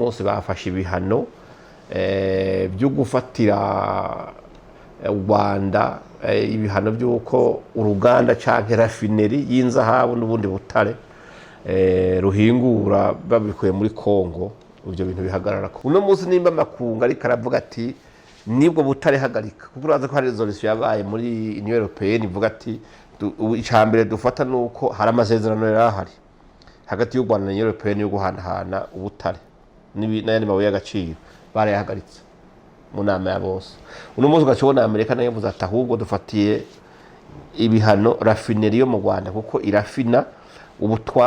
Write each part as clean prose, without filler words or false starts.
Munsi bafashe ibihano byo gufatira u Rwanda, ibihano by'uko uruganda canke raffinerie y'inzahabu n'ubundi butare ruhingura babikuye muri Kongo, ibyo bintu bihagarara. Uno munsi nimba amakungu ariko aravuga ati nibwo butare hagarika, kuko uraza ko hari résolution yabaye muri Union Européenne ivuga ati ubu icambere dufata nuko hari amasezerano yari ahari hagati y'u Rwanda na Union Européenne yo guhanahana ubutare n'ayandi mabuye y'agaciro, barayahagaritse mu nama ya bose. Uno munsi ugaca ubona Amerika nayo yavuze ati ahubwo dufatiye ibihano raffinerie yo mu Rwanda, kuko irafina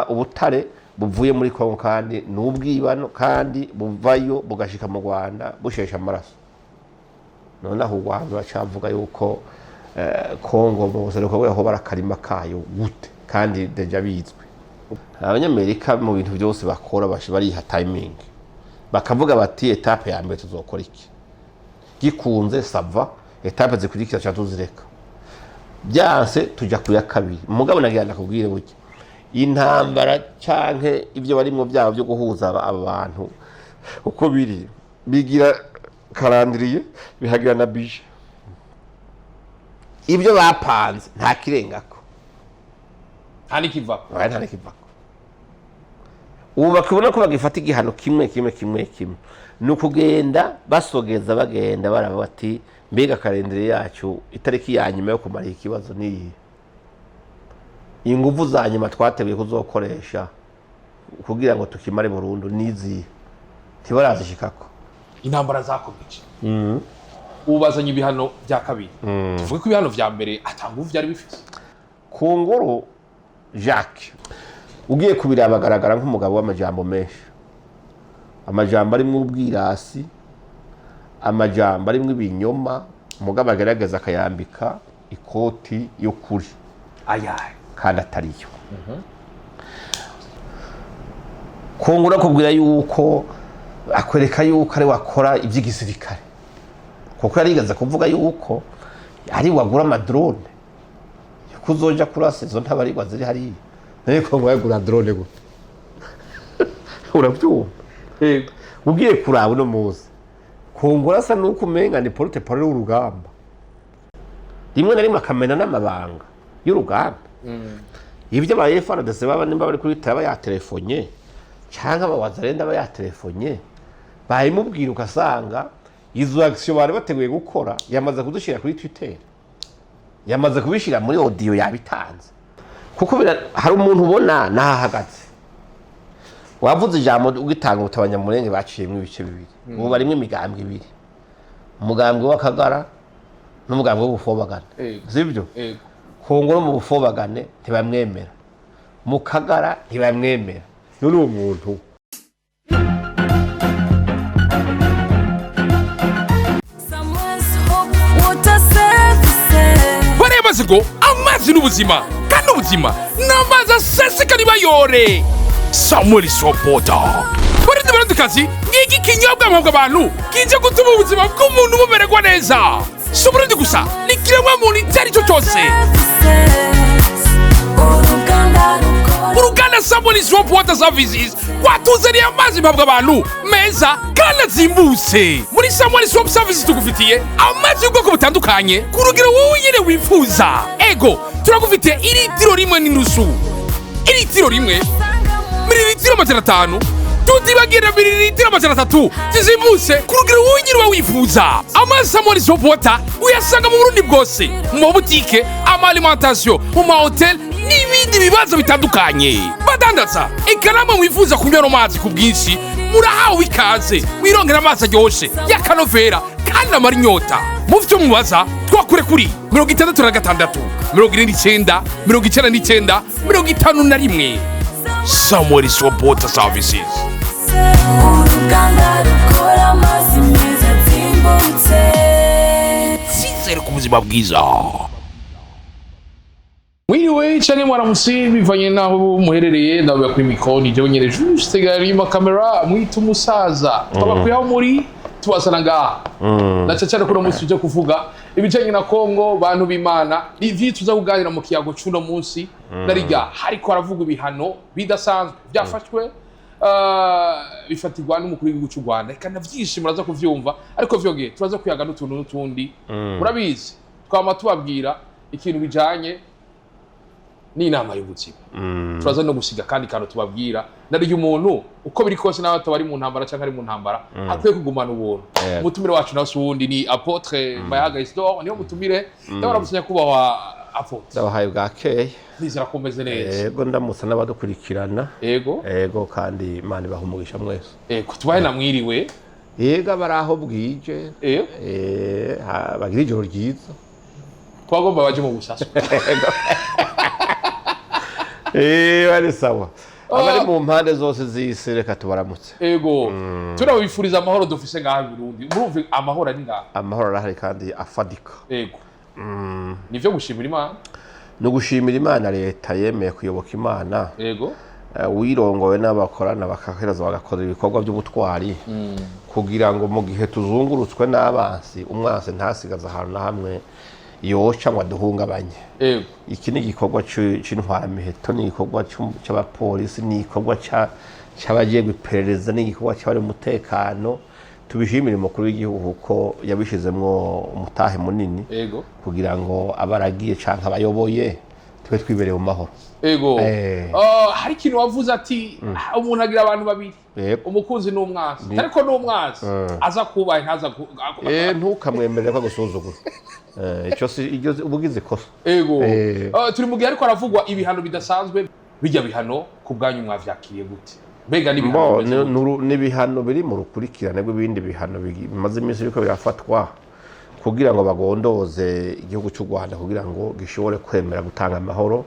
ubutare buvuye muri Kongo, kandi ni ubwibano, kandi buvayo bugashika mu Rwanda bushesha amaraso. Noneho u Rwanda uracavuga yuko Kongo mu buseruko bwaho barakarima kayo gute, kandi déjà bizwi? Abanyamerika mu bintu byose bakora bariha timing, bakavuga bati étape ya mbere tuzokora iki, gikunze ça va, étape zikurikira tuca tuzireka, byanse tujya ku ya kabiri. Mugabo nagira ndakubwire, burya intambara canke ibyo barimwo byabo byo guhuza aba bantu uko biri, bigira calendrier, bihagira na budget. Ibyo bapanze nta kirengako. Nta n'ikivako. Oya, nta n'ikivako. Ubu bakibona ko bagifata igihano kimwe kimwe kimwe kimwe, ni ukugenda basogeza, bagenda baraba bati mbega calendrier yacu, itariki ya nyuma yo kumara ikibazo niyi, inguvu za nyuma twateguye kuzokoresha kugira ngo tukimare burundu nizihe? Ntibarazishikako. Intambara zakomeje, ubu bazanye ibihano bya kabiri. Tuvuge ko ibihano vya mbere ata nguvu vyari bifise? Kunguru Jacques, ugiye kubiraba, agaragara nk'umugabo w'amajambo menshi, amajambo arimwo ubwirasi, amajambo arimwo ibinyoma, umugabo agerageza akayambika ikoti y'ukuri ayahe kandi atariyo. Kungura akubwira yuko, akwereka yuko ari wakora iby'igisirikare, kuko yarigeze kuvuga yuko ari wagura ama drone, yuko uzoja kurasa izo ntabarigwa ziri hariya. Naye Kongo yagura drone gute? Urabyumva? Ugiye kuraba uno munsi, Kungura asa nuko umenga ni porte-parole w'urugamba, rimwe na rimwe akamena n'amabanga y'urugamba. Ibyo aba FARDC baba nimba bari kuri aba yatelefonye, cyangwa aba Wazalendo aba yatelefonye, bayimubwira, ugasanga izo action bari bateguye gukora yamaze kudushyira kuri Twitter, yamaze kubishyira muri audio, yabitanze. Kuko hari umuntu ubona nahahagaze wavuze ijambo ugitanga uti Abanyamurenge baciyemo ibice bibiri, ubu barimwo imigambwe ibiri, umugambwe w'Akagara n'umugambwe w'Ubufobagane. Sibyo? Yego. Kongo no mu Bufobagane ntibamwemera, mu Kagara ntibamwemera. None uwo muntu Someone's hope, water services. Baremaze ngo amazi n'ubuzima, kandi ubuzima n'amazi aseseka nibayore. Samuel Sopota, Barundi, Barundikazi, ngiki kinyobwa mpabwa abantu kije gutuma ubuzima bw'umuntu bumererwa neza. Si Uburundi gusa, ni kiremwa muntu icyo ari cyo cyose. Services. Uruganda rukora. Uruganda Samuel Swap Water Services rwatuzaniye amazi mpabwa abantu meza kandi azimbutse. Muri Samuel Swap Services tugufitiye amazi y'ubwoko butandukanye ku rugero wowe nyine wifuza. Ego, turagufitiye iritiro 1.5, iritiro 1, mililitiro 500, tutibagira mililitiro 300 zizimbutse ku rugero wowe nyine uba wifuza. Amazi Samuel Swap Water uyasanga mu Burundi bwose, mu mabutike, ama alimentation, mu mahoteli n'ibindi bibanza bitandukanye badandaza. Eka namwe mwifuza kunywa ano mazi ku bwinshi, murahawe ikaze, wirongera amazi aryoshe y'akanovera kandi amara inyota. Mu vyo mubaza, twakure kuri 66 49 99 51. Samuel Swap Water Services. Uruganda rukora amazi meza azimbutse. Cyizere ku buzima bwiza. Mwiriwe canke mwaramutse, bivanye naho muherereye. Ndavuga kuri micro ni jewe nyene Juste Garima, kamera mwita umusaza. Twabakuye aho muri, tubasana ngaha, na cane cane kuno munsi tuje kuvuga ibijanye na Kongo. Bantu b'Imana, ni ivyo tuza kuganira mu kiyago c'uno munsi. Narirya hariko haravuga ibihano bidasanzwe vyafashwe. Bifatirwa n'umukuru w'igihugu cy'u Rwanda. Eka na vyinshi muraza kuvyumva, ariko vyongeye turaza kuyaga n'utuntu n'utundi. Murabizi, twama tubabwira ikintu bijanye n'inama y'ubuzima. Turaza no gusiga kandi kantu tubabwira naryo umuntu uko biri kose, nawe ataba ari mu ntambara cyangwa ari mu ntambara, akwiye kugumana ubuntu. Umutumire wacu nawe si uwundi, ni Apôtre Mbayahaga Isidore, niyo mutumire. Ndabona nyakubahwa Apôtre. Ndabahaye bwakeye. Nizera ko umeze neza. Yego, ndamutsa n'abadukurikirana. Yego, kandi Imana ibaha umugisha mwese. Ego, tubahe namwiriwe. Yego, abari aho bwije. Bagira ijoro ryiza. Twagomba baje mu busaso. Bari sawa, abari mu mpande zose z'isi, reka tubaramutse. Ego, turabifuriza amahoro dufise ngaha i Burundi. Murumva amahoro ari ngaha. Amahoro arahari kandi afadika. Ego, nivyo gushimira Imana. Ni ugushimira Imana, leta yemeye kuyoboka Imana. Wirongowe n'abakorana bakahereza bagakora ibikorwa by'ubutwari kugira ngo mu gihe tuzungurutswe n'abansi, umwansi ntasigaze ahantu na hamwe yoca ngo aduhungabanye. Iki ni igikorwa c'intwaramiheto, ni igikorwa c'abapolisi, ni igikorwa c'abajejwe iperereza, ni igikorwa c'abari mu mutekano. Tubishimire umukuru w'igihugu kuko yabishizemwo umutahe munini kugira ngo abaragiye canke abayoboye tube twibereye mu mahoro. Hari ikintu wavuze ati: "Ah, umuntu agira abantu babiri, umukunzi n'umwansi, ariko n'umwansi aza kubaha ntaza Ntukamwemerere ko agusuzugura. Ico si iryo uba ugize ikosa. Turi mu gihe ariko haravugwa ibihano bidasanzwe. Bijya bihano ku bwanyu mwavyakiriye gute? Mbega n'ibihano Bo, bimeze gute? N'ibihano biri mu rukurikirane rw'ibindi bihano bimaze iminsi biriko birafatwa kugira ngo bagondoze igihugu cy'u Rwanda kugira ngo gishobore kwemera gutanga amahoro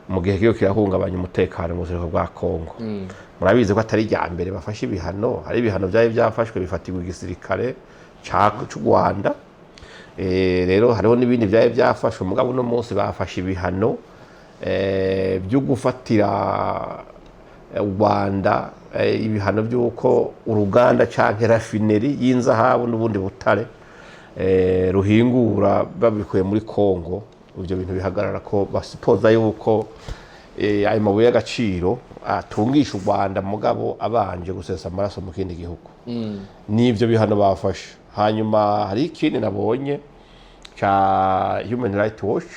mu gihe kiriko kirahungabanya umutekano mu buseruko bwa Kongo. Murabizi ko atari irya mbere bafashe ibihano. Hari ibihano byari byafashwe bifatirwa igisirikare c'u Rwanda. Rero hariho n'ibindi byari byafashwe, mugabo uno munsi bafashe ibihano byo gufatira u Rwanda, ibihano by'uko uruganda canke raffinerie y'inzahabu n'ubundi butare ruhingura babikuye muri Kongo, ivyo bintu bihagarara, ko basipoza yuko ayo mabuye y'agaciro atungisha u Rwanda, mugabo abanje gusesa amaraso mu kindi gihugu. N'ivyo bihano bafashe. Hanyuma hari ikindi nabonye ca Human Rights Watch,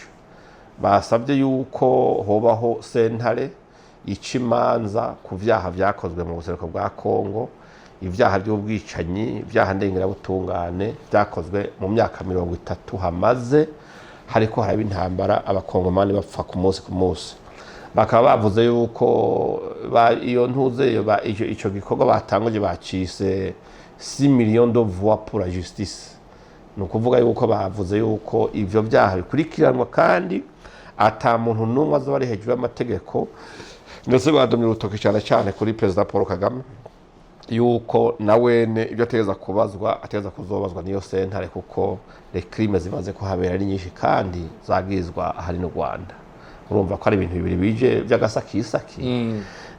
basabye yuko hobaho sentare ica imanza ku vyaha vyakozwe mu buseruko bwa Kongo, ibyaha by'ubwicanyi, ibyaha ndengerabutungane byakozwe mu myaka 30 hamaze hariko haraba intambara, abakongomani bapfa ku munsi ku munsi. Bakaba bavuze yuko iyo ntuze iyo ico gikorwa batanguje bacise 6 millions de voix pour la justice. Ni ukuvuga yuko bavuze yuko ivyo byaha bikurikiranwa kandi ata muntu n'umwe azoba ari hejuru y'amategeko. Ndetse badomye urutoki cyane cyane kuri Perezida Paul Kagame, yuko na wene ibyo ategereza kubazwa, ategereza kuzobazwa niyo sentare, kuko les crimes zimaze kuhabera ari nyinshi kandi zagirizwa ahari n'u Rwanda. Urumva ko ari ibintu bibiri bije by'agasakisaki.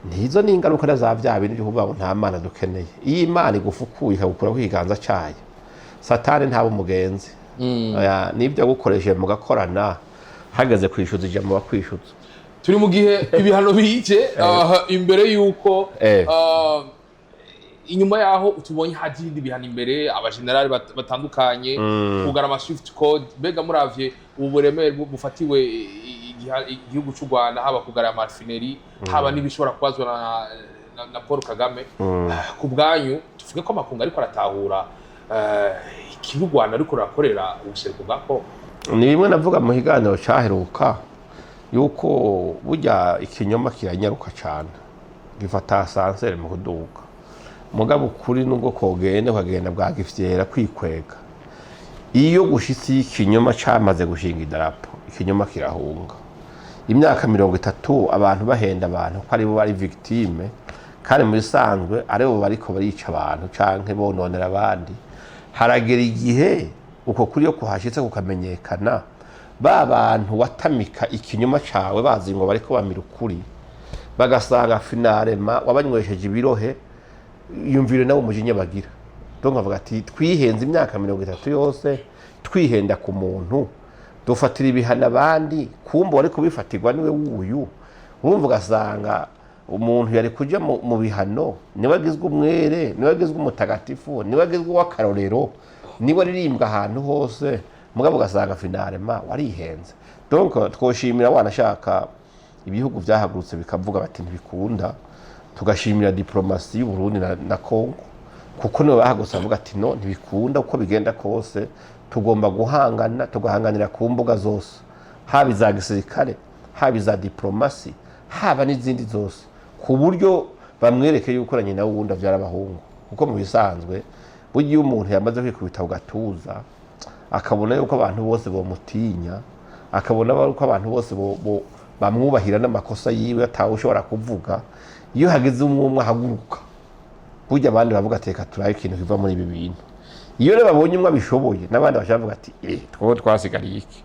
Ntizo ni ingaruka na za bya bintu byo kuvuga ngo nta Mana dukeneye. Iyo Imana igufukuye ikagukuraho ikiganza cyayo, Satani ntaba umugenzi. Oya, nibyo yagukoresheje mugakorana, hageze kwishyuza ijambo bakwishyuza. Turi mu gihe ibihano bije imbere y'uko inyuma yaho tubonye haje ibindi bihano imbere, abajenerali batandukanye, kugara ama swift code. Mbega muravye ubu buremere bufatiwe igihugu cy'u Rwanda, haba kugara ama raffinerie, haba n'ibishobora kubazwa na Paul Kagame, ku bwanyu tuvuge ko amakungu ariko aratahura ikibi u Rwanda ariko rurakorera ubuseruko bwa Kongo? Ni bimwe navuga mu kiganiro cyaheruka, yuko burya ikinyoma kiranyaruka cyane, gifata ascenseur mu kuduga, mugabo ukuri nubwo kogenda ukagenda bwagifyera kwikwega. Iyo gushitsi y'ikinyoma cyamaze gushinga idarapo, ikinyoma kirahunga. Imyaka 30 abantu bahenda abantu ko aribo bari victime, kandi mu bisanzwe aribo bariko barica abantu canke bononera abandi, haragera igihe uko kuri yo kuhashitse kukamenyekana. Ba bantu watamika ikinyoma cawe bazi ngo bariko bamira ukuri, bagasanga finalement wabanywesheje ibirohe. Yumvire nawe umujinya bagira. Donc avuga ati: "Twihenze imyaka 30 yose, twihenda ku muntu, dufatira ibihano abandi, kumva wari kubifatirwa niwe wuyu." Urumva ugasanga Umuntu yari kuja mu bihano, niwe agizwe umwere, niwe agizwe umutagatifu, niwe agizwe uw'akarorero, niwe aririmbwa ahantu hose, mugabo ugasanga finalement warihenze. Donc twoshimira wanashaka ibihugu vyahagurutse bikavuga bati ntibikunda, tugashimira diplomatie y'u Burundi na Congo, kuko nibo bahagurutse bavuga ati no, ntibikunda, uko bigenda kose tugomba guhangana, tugahanganira ku mbuga zose, haba iza gisirikare, haba iza diplomatie, haba n'izindi zose, ku buryo bamwereke yuko na nyina wundi avyara abahungu. Kuko mu bisanzwe burya iyo umuntu yamaze kwikubita ku gatuza, akabona yuko abantu bose bomutinya, akabona yuko abantu bose bamwubahira n'amakosa yiwe atawe ushobora kuvuga, iyo hageze umwe umwe ahaguruka, burya abandi bavuga ati reka turabe ikintu kiva muri ibi bintu. Iyo rero babonye umwe abishoboye, n'abandi bashobora bavuga ati eh, twebwe twasigariye iki?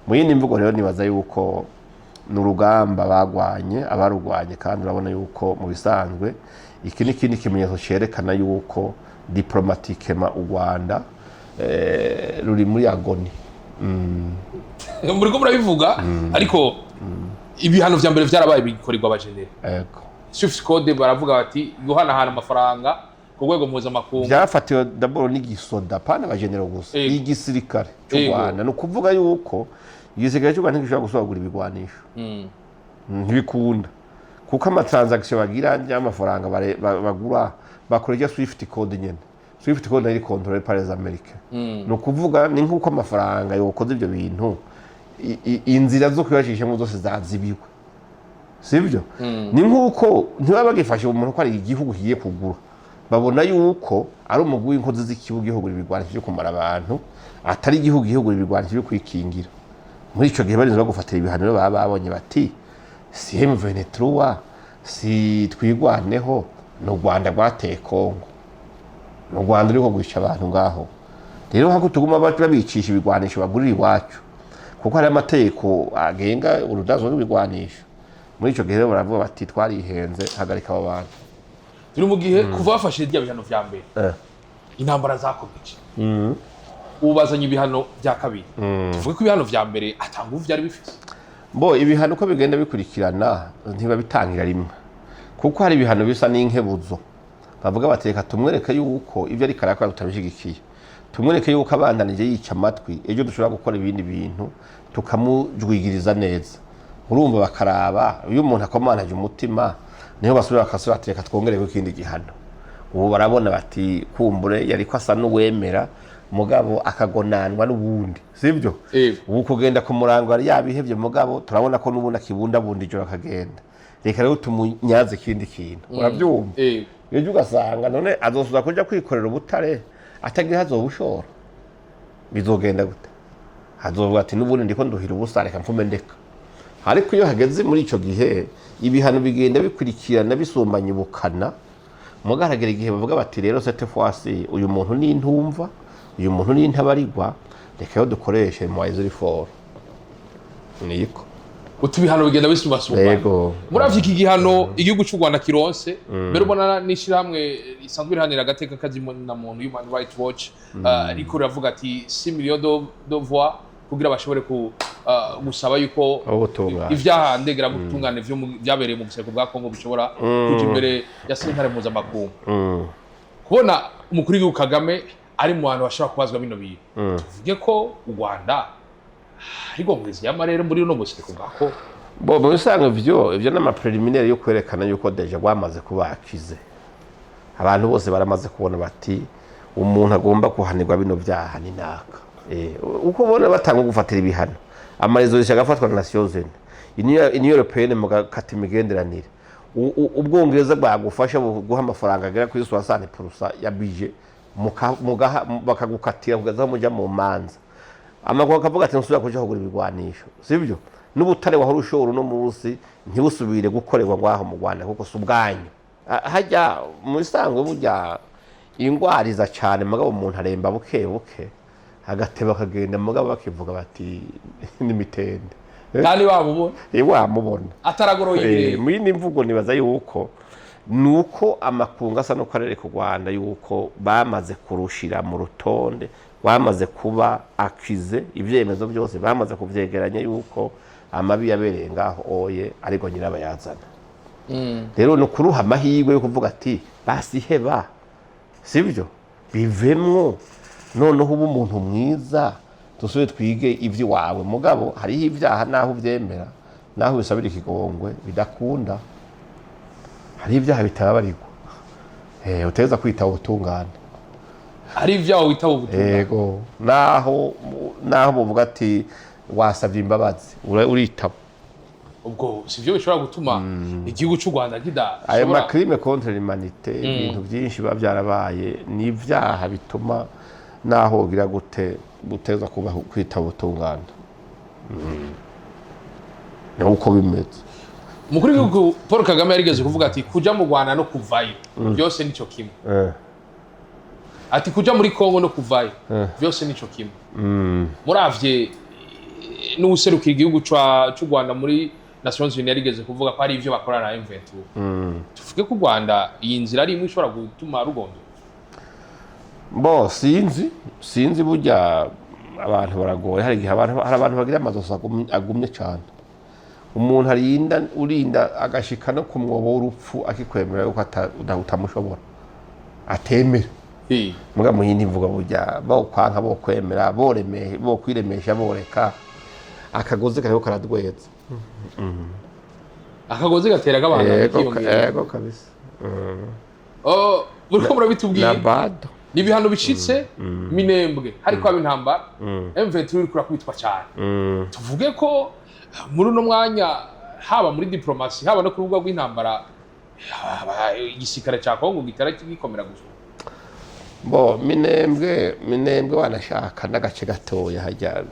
Mu yindi mvugo rero, nibaza yuko ni urugamba bagwanye, abarugwanye, kandi urabona yuko mu bisanzwe iki ni ikindi kimenyetso cyerekana yuko diplomatiquement u Rwanda ruri muri agonie. Muriko murabivuga, ariko ibihano vya mbere vyarabaye, bikorerwa abajenera. Swift code, baravuga bati guhanahana amafaranga ku rwego mpuzamakungu. Byafatiwe d'abord n'igisoda, pana abajenero gusa. Igisirikare cy'u Rwanda, ni ukuvuga yuko igisirikare cy'u Rwanda ntigishobora gusubira kugura ibigwanisho. Ntibikunda, kuko ama transactions bagira y'amafaranga bagura bakora irya swift code nyene. Swift code nayo iri contrôlée par les Américains. Ni ukuvuga ni nk'uko amafaranga yokoze ibyo bintu, inzira zo kuyacishamo zose zazibiwe, sibyo? Ni nk'uko ntibaba bagifashe umuntu ko ari igihugu kigiye kugura, babona yuko ari umugwi w'inkozi z'ikibuga igihugu ibigwanisho byo kumara abantu, atari igihugu igihugu ibigwanisho byo kwikingira. Muri ico gihe barinze bagufatira ibihano, baba babonye bati si M23, si Twirwaneho, ni u Rwanda rwateye Kongo, ni u Rwanda ruriko gwica abantu ngaho. Rero hako tuguma babicisha ibigwanisho bagurira iwacu, kuko hari amategeko agenga urudazwa rw'ibigwanisho. Muri ico gihe rero baravuga bati twarihenze, hagarika abo bantu. Turi mu gihe kuva bafashe rya bihano vya mbere, intambara zakomeje. Ubu bazanye ibihano vya kabiri. Tuvuge ko ibihano vya mbere ata nguvu vyari bifise? Bo, ibihano uko bigenda bikurikirana ntibabitangira rimwe, kuko hari ibihano bisa n'inkebuzo, bavuga bati reka tumwereke yuko ibyo ariko arakora tutabishyigikiye, tumwereke yuko abandanije yica amatwi, ejo dushobora gukora ibindi bintu tukamujwigiriza neza. Urumva bakaraba iyo umuntu akomanaje umutima, niho basubira bakasubira bati reka twongereko ikindi gihano. Ubu barabona bati kumbure yariko asa n'uwemera, mugabo akagonanwa n'ubundi, sibyo? Yego. Ubu kugenda ku murango yari yabihevye, mugabo turabona ko n'ubundi akibundabunda ijoro akagenda, reka rero tumunyaze ikindi kintu. Urabyumva? Yego. Ejo ugasanga none azosuza kuja kwikorera ubutare atagira azobushora, bizogenda gute? Azovuga ati n'ubundi ndiko nduhira ubusa, reka mfume ndeka. Ariko iyo hageze muri ico gihe, ibihano bigenda bikurikirana bisumbanya ubukana, mugaragara igihe bavuga bati rero cette fois-ci uyu muntu ni intumva, uyu muntu ni intabarigwa, reka yo dukoreshe moyens ziri forts, niko. Uti ibihano bigenda bisumbasumbana. Yego. Muravye iki gihano igihugu cy'u Rwanda kironse, mbere ubona n'ishirahamwe risanzwe rihanira agateka kazina muntu, Human Rights Watch, riko riravuga ati 6 millions de voix kugira bashobore ku gusaba yuko Ubutungane. ivyaha ndengerabutungane vyabereye mu buseruko bwa Kongo bishobora kuja imbere ya sentare mpuzamakungu. Kubona umukuru w'igihugu Kagame ari mu bantu bashobora kubazwa bino bintu, tuvuge ko u Rwanda ariko ngwizi y'amarere muri runo buseruko bwa Kongo? Bo, mu bisanzwe ivyo n'ama préliminaires yo kwerekana yuko déjà rwamaze kubakize. Abantu bose baramaze kubona bati umuntu agomba kuhanirwa bino vyaha ni naka. Uko ubona batanga gufatira ibihano, ama résolutions agafatwa na Nations Unies, Union Européenne, mugakata imigenderanire, Ubwongereza bwagufasha guha amafaranga agera kuri 60% ya budget, bakagukatira kugeza aho muja mu manza. Amakuru akavuga ati ntusubira kuja kugura ibigwanisho, sibyo? N'ubutare wahora ushora uno munsi ntibusubire gukorerwa ngaho mu Rwanda, kuko si ubwanyu. Hajya mu bisanzwe burya ingwara iza cyane, mugabo umuntu aremba buke buke, agateba akagenda, mugabo bakivuga bati n'imitende. Kandi wamubona. Wamubona. Ataragoroye ibirenge. Mu yindi mvugo, nibaza yuko nuko amakungu asa no karere ku Rwanda yuko bamaze kurushira mu rutonde, bamaze kuba akize, ibyemezo byose bamaze kuvyegeranya yuko amabi yabereye ngaho oye ariko nyirabayazana. Rero ni ukuruha amahirwe yo kuvuga ati basi heba, sibyo, bivemwo, noneho uba umuntu mwiza, dusubire twige iby'iwawe. Mugabo hariho ibyaha naho ubyemera, naho ubisabira ikigongwe bidakunda. Hariho ibyaha bitababarirwa. Utegereza kwitaba ubutungane. Hari ibyaha witaba ubutungane? Yego, naho muvuga ati wasabye imbabazi, uritaba. Ubwo si byo bishobora gutuma igihugu cy'u Rwanda Ayo kidashobora ma crimes contre l'humanité, ibintu byinshi biba byarabaye, ni ibyaha bituma naho ugira gute guteza kuba kwitaba ubutungane. Ni uko bimeze. Umukuru w'igihugu Paul Kagame yarigeze kuvuga ati kuja mu Rwanda no kuvayo byose nico kimwe. Ati kuja muri Kongo no kuvayo byose nico kimwe. Muravye n'uwuserukira igihugu c'u Rwanda muri Nations Unies yarigeze kuvuga ko hari ivyo bakorana na M23. Tuvuge ko u Rwanda iyi nzira ari imwe ishobora gutuma rugondora? Bo sinzi, burya abantu baragoye. Hari igihe abantu, hari abantu bagira amazosi agumye cyane. Umuntu arinda urinda agashika no ku mwobo w'urupfu akikwemera yuko utamushobora, atemera. Muga mu yindi mvuga, burya bo kwanka, bo kwemera, boreme bo kwiremesha, boreka akagozi kariho karadweza. Akagozi gatera kabana Yego. kiyongera. Yego kabisa. Oh, buriko murabitubwiye. Na bado. Ni ibihano bicitse Minembwe hariko haba intambara, M23 iriko irakubitwa cyane. Tuvuge ko muri uno mwanya, haba muri diplomasi, haba no ku rubuga rw'intambara, haba igisirikare ca Kongo gitara gikomera gusa? Bo Minembwe wanashaka n'agace gatoya hajya,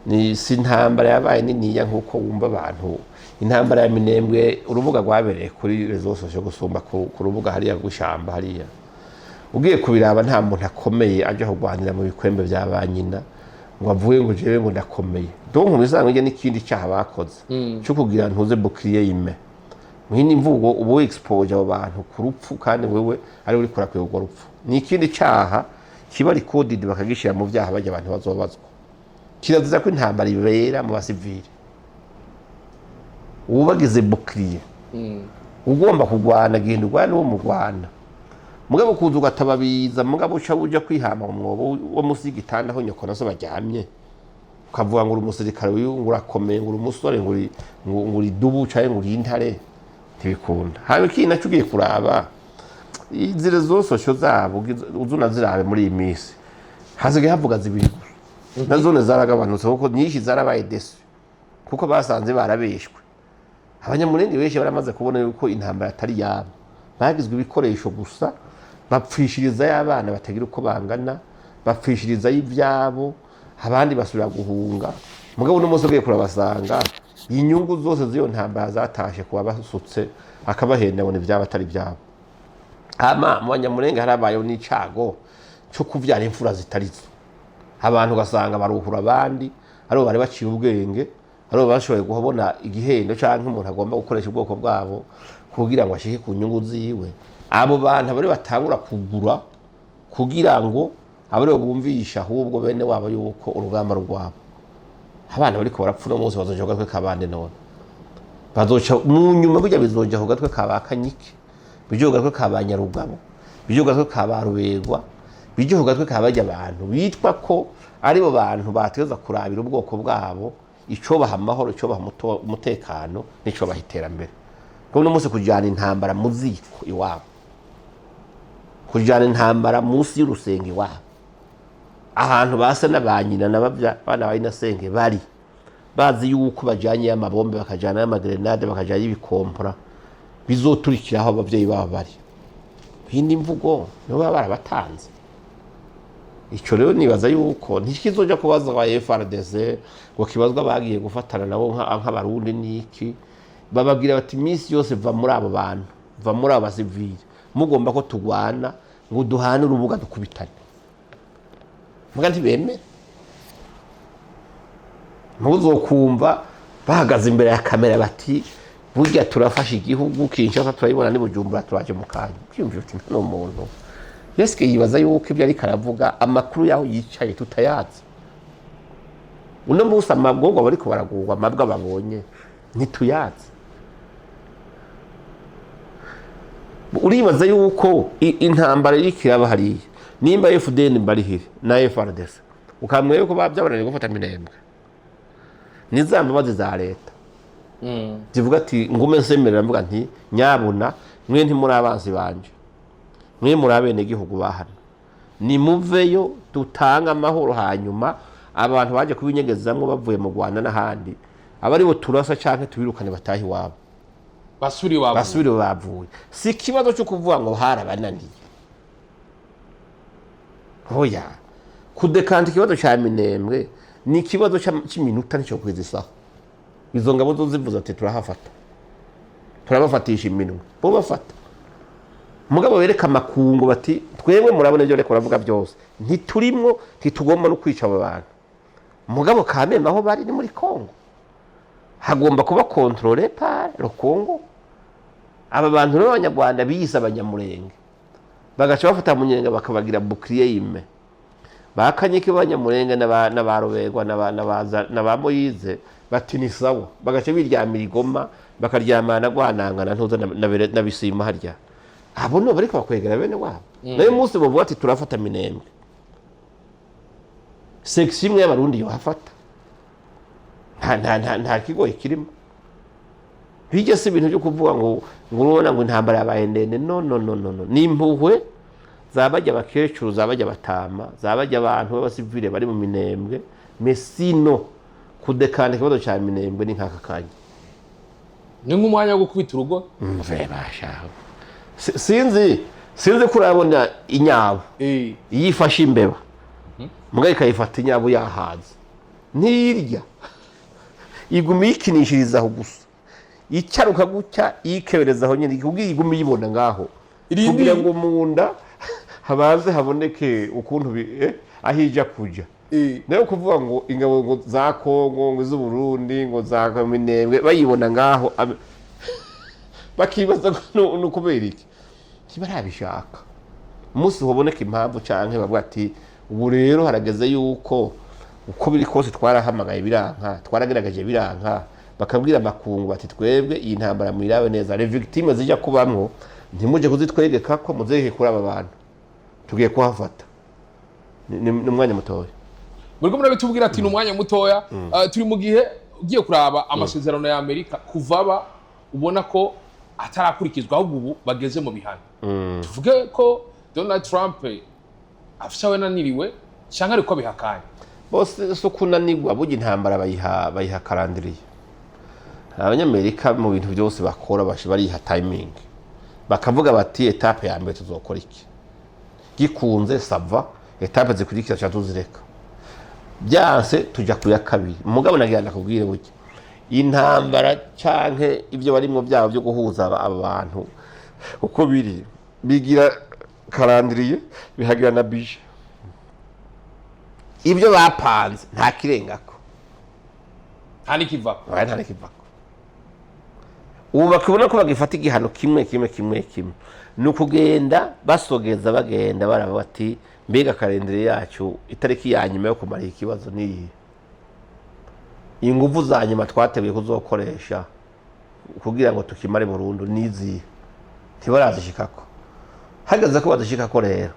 ni si intambara yabaye niniya nk'uko wumva abantu. Intambara ya Minembwe, urubuga rwabereye kuri réseaux sociaux gusumba ku rubuga hariya rw'ishamba hariya. Ugiye kubiraba, nta muntu akomeye aja kurwanira mu bikwembe vya ba nyina ngo avuge ngo jewe ngo ndakomeye. Donc mu bisanzwe njye n'ikindi cyaha bakoze cyo kugira ntuze bouclier ime mwini mvugo, ubu expose abo bantu ku rupfu kandi wewe ari uri kurakwiye urwo rupfu. Ni ikindi cyaha kiba recorded, bakagishira mu byaha bajya abantu bazobazwa. Kirazira ko intambara ibera mu basivili, ubagize bouclier. Ugomba kurwana, genda urwane uwo murwana. Mugabo kuza ugatababiza, mugabo uca uja kwihama mu mwobo wo munsi y'igitanda aho nyoko na so baryamye, ukavuga ngo uri umusirikare, uyu ngo urakomeye, ngo uri umusore, ngo uri dubu canke ngo uri intare, ntibikunda. Hanyuma ikindi naco ugiye kuraba, izi réseaux sociaux zabo uza unazirabe, muri iyi minsi hasigaye havuga zibiri gusa, na zone zaragabanutse kuko nyinshi zarabaye déçues, kuko basanze barabeshwe. Abanyamurenge benshi baramaze kubona yuko intambara atari yabo, bagizwe ibikoresho gusa, bapfishirizayo abana batagira uko bangana, bapfishirizayo ibyabo, abandi basubira guhunga. Mugabo uno munsi ugiye kurabasanga, inyungu zose z'iyo ntambara zatashe kuba basutse akabahenda ngo ni ibyabo atari ibyabo. Hama mu Banyamurenge harabayeho n'icago cyo kuvyara imfura zitarizo. Abantu ugasanga baruhura abandi, aribo bari baciye ubwenge, aribo bashoboye kubona igihendo canke umuntu agomba gukoresha ubwoko bwabo kugira ngo ashike ku nyungu ziwe. Abo bantu bari batangura kugura kugira ngo abaribo bumvisha ahubwo bene wabo yuko urugamba rwabo. Abana bariko barapfa uno munsi bazoja ku gatwe kabande none? Bazoca mu nyuma burya bizoja ku gatwe ka ba Kanyike, bije ku gatwe ka ba Nyarugabo, bije ku gatwe ka ba Ruberwa, bije ku gatwe ka barya abantu bitwa ko aribo bantu bategerezwa kurabira ubwoko bwabo icobaha amahoro, icobaha umutekano n'icobaha iterambere. Kuko uno munsi kujana intambara mu ziko iwabo, kujana intambara munsi y'urusenge iwabo, ahantu basa na ba nyina na bana ba inasenge bari bazi yuko bajanye amabombe, bakajana y'amagrenade, bakajana y'ibikompora bizoturikira aho abavyeyi babo bari, hindi mvugo nibo baba barabatanze. Ico rero nibaza yuko ntikizoja kubazwa ba FARDC, ngo kibazwa bagiye gufatana nabo nk'abarundi niki. Bababwira bati iminsi yose va muri abo bantu, va muri abo basivili, mugomba ko tugwana ngo duhane urubuga dukubitane. Muga ntibemera. Ntuzokumva bahagaze imbere ya kamera bati burya turafashe igihugu Kinshasa, turayibona ni Bujumbura, turaje mu kanya. Kwiyumvira uti nta muntu yeske yibaza yuko ibyo ariko aravuga, amakuru yaho yicaye tutayazi. Uno munsi amagorwa bariko baragurwa, amabwa babonye ntituyazi. Uribaza yuko intambara iriko iraba hariya, nimba FDN mbarihire na FARDC, ukambwira yuko byabananiye gufata Minembwe, ni za mbabazi za leta zivuga ati ngume nsemerera mvuga nti nyabuna mwe ntimuri abanzi banje, mwe muri abenegihugu ba hano, nimuveyo dutange amahoro. Hanyuma abantu baje kubinyegezamwo bavuye mu Rwanda n'ahandi, aba aribo turasa canke tubirukane batahe iwabo. Basubire iwabo. Basubire bavuye. Si ikibazo cyo kuvuga ngo harabananiye, oya. Kudekanta ikibazo cya Minembwe ni ikibazo cy'iminota, nicyo kwiza isaha. Izo ngabo zo zivuze ati turahafata, turabafatisha iminwe, bo bafata. Mugabo bereka amakungu bati twebwe murabona ibyo bariko baravuga byose ntiturimwo, ntitugomba no kwica abo bantu. Mugabo kamembe aho bari ni muri Congo, hagomba kuba contrôlé par le Congo. Aba bantu rero b'Abanyarwanda biyise Abanyamurenge, bagaca bafata Munyenga bakabagira bouclier ime bakanyike b'Abanyamurenge n'abaroberwa n'aba Moyize, bati ni sawa, bagaca biryamira igoma, bakaryamana rwanangana ntuza na Bisima harya. Abo nibo bariko bakwegera bene wabo. Nayo munsi bovuga ati turafata Minembwe, section imwe y'Abarundi yohafata, nta kigoye kirimo. Bijya si ibintu byo kuvuga ngo urabona ngo intambara yabaye ndende. No, no, no, no, no, ni impuhwe zabajya abakecuru, zabajya abatama, zabajya abantu b'abasivile bari mu Minembwe. Mesino kudekana ikibazo cya Minembwe ni nk'aka kanya. Ni nk'umwanya wo gukubita urugo. Mve basha. Sinzi ko urabona inyabu iyo ifashe imbeba, mbwa ikayifata, inyabu yahaze ntirya, iguma iyikinishiriza aho gusa, icaruka gutya yikebereza aho nyine kugira igume iyibona ngaho, kugira ngo mu nda habanze haboneke ukuntu aho ija kuja. Nayo kuvuga ngo ingabo ngo za Kongo, ngo iz'Uburundi, ngo za Minembwe, bayibona ngaho, bakibaza ngo ni ukubera iki ntibarabishaka. Umunsi hoboneka impamvu canke bavuga ati ubu rero harageze yuko uko biri kose twarahamagaye biranka, twaragaragaje biranka, bakabwira amakungu bati twebwe iyi ntambara muyirabe neza, les victimes zijya kubamwo ntimuje kuzitwegeka ko muzeke kuri aba bantu, tugiye kuhafata. Ni umwanya mutoya. Muriko murabitubwira ati ni umwanya mutoya. Turi mu gihe ugiye kuraba amasezerano ya Amerika kuva aba ubona ko atarakurikizwa, ahubwo ubu bageze mu bihano. Tuvuge ko Donald Trump afise aho yananiriwe cyangwa ariko abihakanye? Bose si ukunanirwa. Burya intambara bayiha calendrier. Abanyamerika mu bintu byose bakora bariha timing, bakavuga bati étape ya mbere tuzokora iki, gikunze ça va, étape zikurikira tuca tuzireka, byanse tujya ku ya kabiri. Mugabo nagira ndakubwire, burya intambara canke ibyo barimwo byabo byo guhuza aba bantu uko biri, bigira calendrier, bihagira na budget. Ibyo bapanze nta kirengako. Nta n'ikivako. Oya, nta n'ikivako. Ubu bakibona ko bagifata igihano kimwe kimwe kimwe kimwe, ni ukugenda basogeza, bagenda baraba bati mbega calendrier yacu, itariki ya nyuma yo kumara ikibazo niyi, inguvu za nyuma twateguye kuzokoresha kugira ngo tukimare burundu nizihe? Ntibarazishikako. Hageze ko bazishikako rero,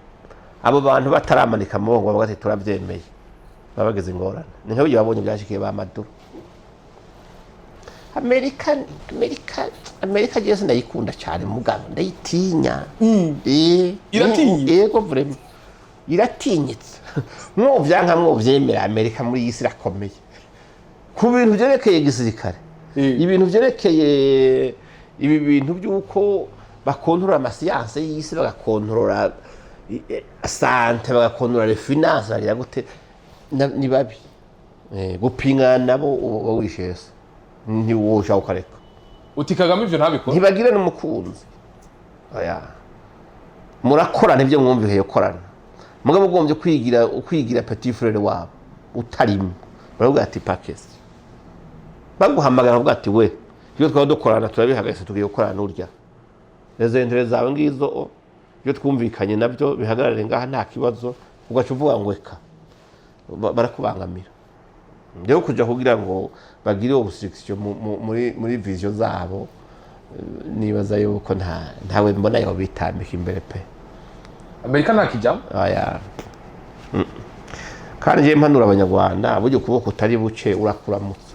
abo bantu bataramanika amaboko bavuga ati turabyemeye, baba bageze ingorane. Ni nk'ibyo babonye byashikiye ba Maduro. Amerika jewe ndayikunda cyane, mugabo ndayitinya. Iratinya? Yego, vraiment iratinyitse. Mwovyanka mwovyemera, Amerika muri iyi si irakomeye ku bintu vyerekeye igisirikare, ibintu vyerekeye ibi bintu by'uko bakontorora ama sciences y'isi, bagakontorora santé, bagakontorora les finances, bagira gute. Ni babi. Gupingana nabo uba wishese, ntiwosha ukareka. Uti Kagame ivyo ntabikora. Ntibagira n'umukunzi. Oya, murakorana ibyo mwumviye korana, mugabo ugombye kwigira petit frère wabo utarimo, baravuga ati pakesi baguhamagara, bakavuga ati we iyo twaba dukorana turabihagaritse, tugiye gukorana n'urya, izo intérêts zawe ngizo, o, ibyo twumvikanye nabyo bihagarare ngaha, nta kibazo. Ugaca uvuga ngo eka barakubangamira rero kuja kugira ngo bagire obstruction muri vision zabo. Nibaza yuko ntawe mbona yobitambika imbere pe. Amerika nta kijyamo. Aya. Kandi njyewe mpanura Abanyarwanda, burya ukuboko utari buce urakuramutsa.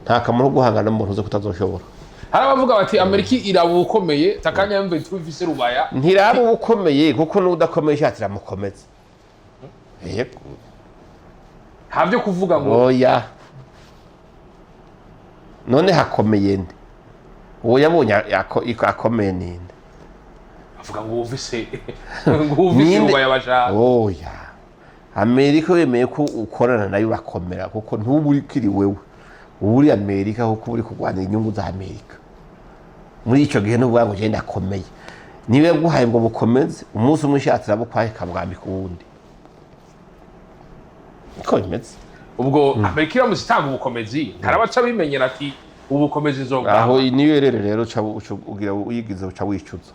Nta kamaro ko guhangana n'umuntu uzi ko utazoshobora. Hari abavuga bati Amerika iraba ubukomeye takanya M23 ifise Rubaya. Ntiraba ubukomeye, kuko n'udakomeye ishatse iramukomeza, yego. Nta byo kuvuga ngo Oya, none hakomeye nde? Uwo yabonye akomeye ninde? Avuga ngo wumvise Ninde? Rubaya bashaka. Oya, Amerika wemeye ko ukorana nayo urakomera, kuko ntuba ukiri wewe, uba uri Amerika, kuko uba uri kurwanira inyungu za Amerika. Muri icyo gihe n'uvuga ngo genda akomeye, niba yaguhaye ngo bukomeze, umunsi umwe ushatse irabukwaye ikabwambika uwundi. Niko bimeze. Ubwo Amerika iramutse itanga ubukomezi, harabaca bimenyera ati ubukomezi nzobwa. Aho niyo rero uca ugira uyigize uca wicuza.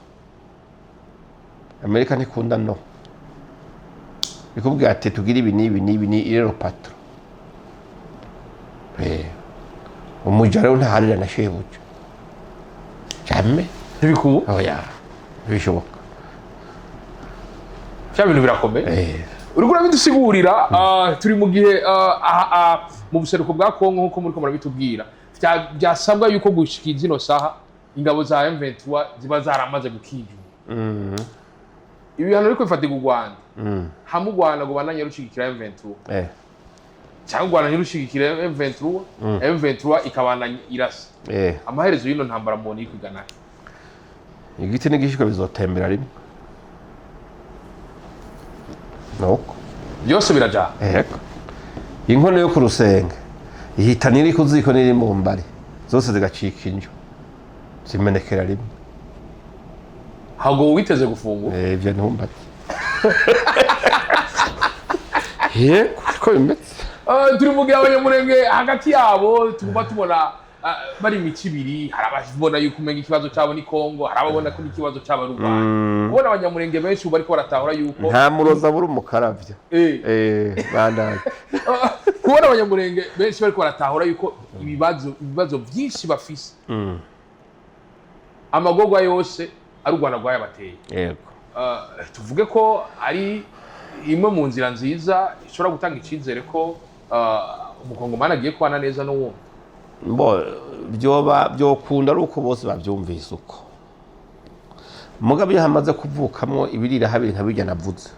Amerika ntikunda no ikubwira ati tugire ibi n'ibi n'ibi, ni rero patron. Umuja rero ntaharira na shebuja, jamais. Ntibikubu. Oya, ntibishoboka. Bya bintu birakomeye. Uriko urabidusigurira. Turi mu gihe mu buseruko bwa Kongo, nk'uko muriko murabitubwira, byasabwa yuko gushika zino saha ingabo za M23 ziba zaramaze gukinjura. Ibihano ariko bifatirwa u Rwanda, hamwe u Rwanda ngo bandanye rushigikira M23 cyangwa u Rwanda ntirushigikire M23, M23 ikabandanya irasa, amaherezo y'ino ntambara mubona iri kwigana he? Igiti n'igishiko bizotembera rimwe, nuko. Byose birajana. Yego, inkono yo ku rusenge ihitana iri ku ziko n'iri mu mbari, zose zigacika injo, zimenekera rimwe. Ntabwo witeze gufungura. Ivyo ntumbate, yego, ko bimeze. Turi mu gihe Abanyamurenge hagati yabo tuguma tubona bari imico ibiri. Hari ababona yuko umenga ikibazo cyabo ni Kongo, hari ababona ko n'ikibazo cyabo ari u Rwanda. Kubona Abanyamurenge benshi ubu bariko baratahura yuko Nta muroza buri umukaravya. Bandanye. Kubona Abanyamurenge benshi bariko baratahura yuko ibibazo byinshi bafise, amagorwa yose ari u Rwanda rwayabateye. Tuvuge ko ari imwe mu nzira nziza ishobora gutanga icyizere ko Umukongomani agiye kubana neza n'uwundi. Bo byoba byokunda ari uko bose babyumvise uko. Mugabo iyo hamaze kuvukamwo ibirira habiri nka birya navuze,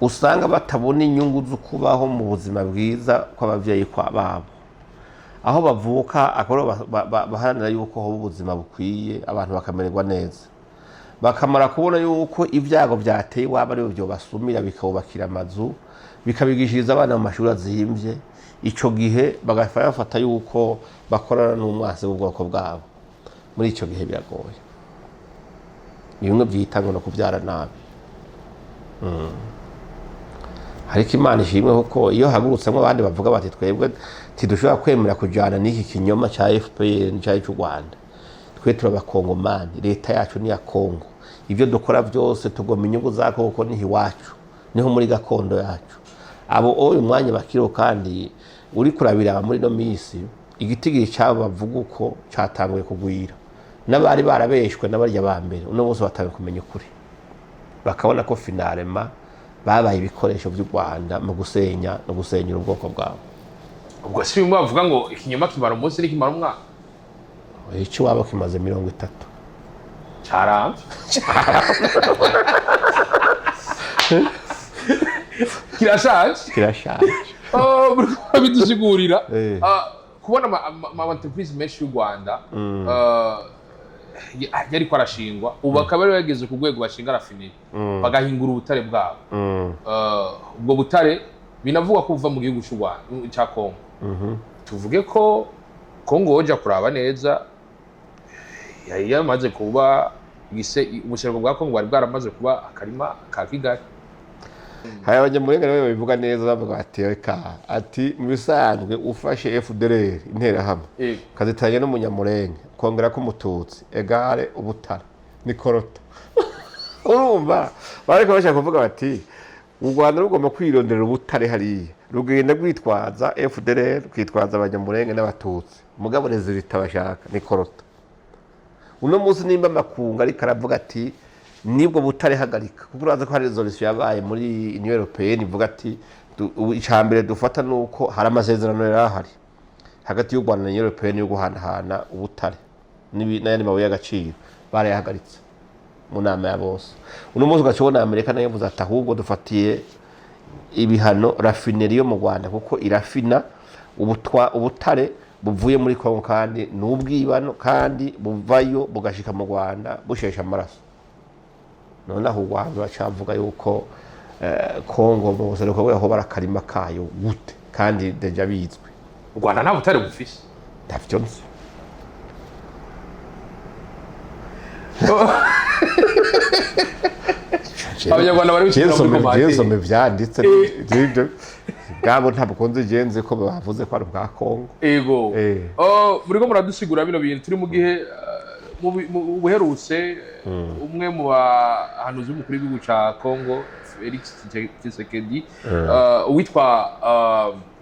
usanga batabona inyungu zo kubaho mu buzima bwiza kw'abavyeyi kwa babo aho bavuka, akaba aribo baharanira yuko hoba ubuzima bukwiye, abantu bakamererwa neza, bakamara kubona yuko ibyago byateye iwabo aribo byobasumira, bikabubakira amazu, bikabigishiriza abana mu mashuri azimvye, ico gihe bagafata bafata yuko bakorana n'umwasi w'ubwoko bwabo. Muri ico gihe biragoye. Ni bimwe byita ngo no kubyara nabi. Ariko Imana ishimwe, kuko iyo hagurutsemo abandi bavuga bati twebwe ntidushobora kwemera kujana n'iki kinyoma ca FPR n'icari c'u Rwanda, twe turabakongomani, leta yacu ni iya Kongo, ibyo dukora byose tugoma inyungu za Kongo kuko niho iwacu, niho muri gakondo yacu. Abo uyu mwanya bakiriho, kandi uri kurabiraba muri ino minsi igitigiri cyabo bavuga uko cyatanguye kugwira, n'abari barabeshwe n'abarya ba mbere uno munsi batanguye kumenya ukuri, bakabona ko finalement babaye ibikoresho by'u Rwanda mu gusenya no gusenyura ubwoko bwabo. Ubwo si bimwe bavuga ngo ikinyoma kimara umunsi n'ikimara umwaka? Icyo waba kimaze 30. Caramvye, kirashaje. Kirashaje. Muriko bidusigurira. Kubona ama entreprise menshi y'u Rwanda yariko arashingwa, ubu akaba ari yageze ku rwego bashinga raffinerie, bagahingura ubutare bwabo. Ubwo butare binavugwa ko buva mu gihugu cy'u Rwanda, cya Kongo. Tuvuge ko Kongo woja kuraba neza yari yamaze kuba ubuseruko bwa Kongo bwari bwaramaze kuba akarima ka Kigali. Hari Abanyamurenge nabo babivuga neza, bavuga bati reka, ati mu bisanzwe ufashe FDLR, Interahamwe, ukazitanya n'Umunyamurenge, ukongera ko Umututsi, égale ubutare ni coltan. Urumva bariko bashaka kuvuga bati u Rwanda rugomba kwironderera ubutare hariya, rugenda rwitwaza FDLR, rwitwaza Abanyamurenge n'Abatutsi, mugabo résultat bashaka ni coltan. Uno munsi nimba amakungu ariko aravuga ati nibwo butare hagarika, kuko uraza ko hari résolution yabaye muri Union Européenne ivuga ati ubu icya mbere dufata nuko hari amasezerano yari ahari hagati y'u Rwanda na Union Européenne yo guhanahana ubutare n'ayandi mabuye y'agaciro, barayahagaritse mu nama ya bose. Uno munsi ugaca ubona Amerika nayo yavuze ati ahubwo dufatiye ibihano raffinerie yo mu Rwanda, kuko irafina ubutare buvuye muri Kongo, kandi ni ubwibano, kandi buvayo bugashika mu Rwanda bushesha amaraso. None aho u Rwanda bacavuga yuko Kongo mu buseruko bwaho barakarima kayo gute, kandi déjà bizwi? U Rwanda nta butare bufise. Ntavyo nzi. Abanyarwanda bari gushyira muri commentaire. Jesome vyanditse nivyo bwabo, ntabwo nzi, je nzi ko bavuze ko ari ubwa Kongo. Ego. Oh, muriko muradusigura bino bintu, turi mu gihe mu buherutse umwe mu bahanuzi b'umukuru w'igihugu ca Congo, Felix Tshisekedi, uwitwa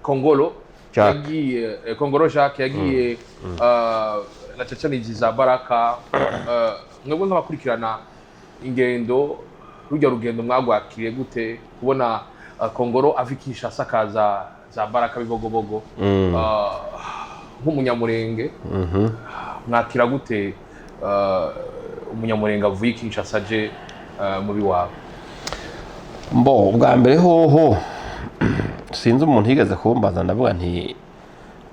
Kongolo Jacques. yagiye, Kongolo Jacques yagiye na cacanizi za Baraka. Mwebwe nk'abakurikirana ingendo, rujya rugendo mwagwakiriye gute, kubona Kongolo ava i Kinshasa akaza za Baraka Bibogobogo? Nk'umunyamurenge mwakira gute umunyamurenge avuye i Kinshasa aje mu biwabo? Mbo ubwa mbere hoho sinzi umuntu yigeze kumbaza, ndavuga nti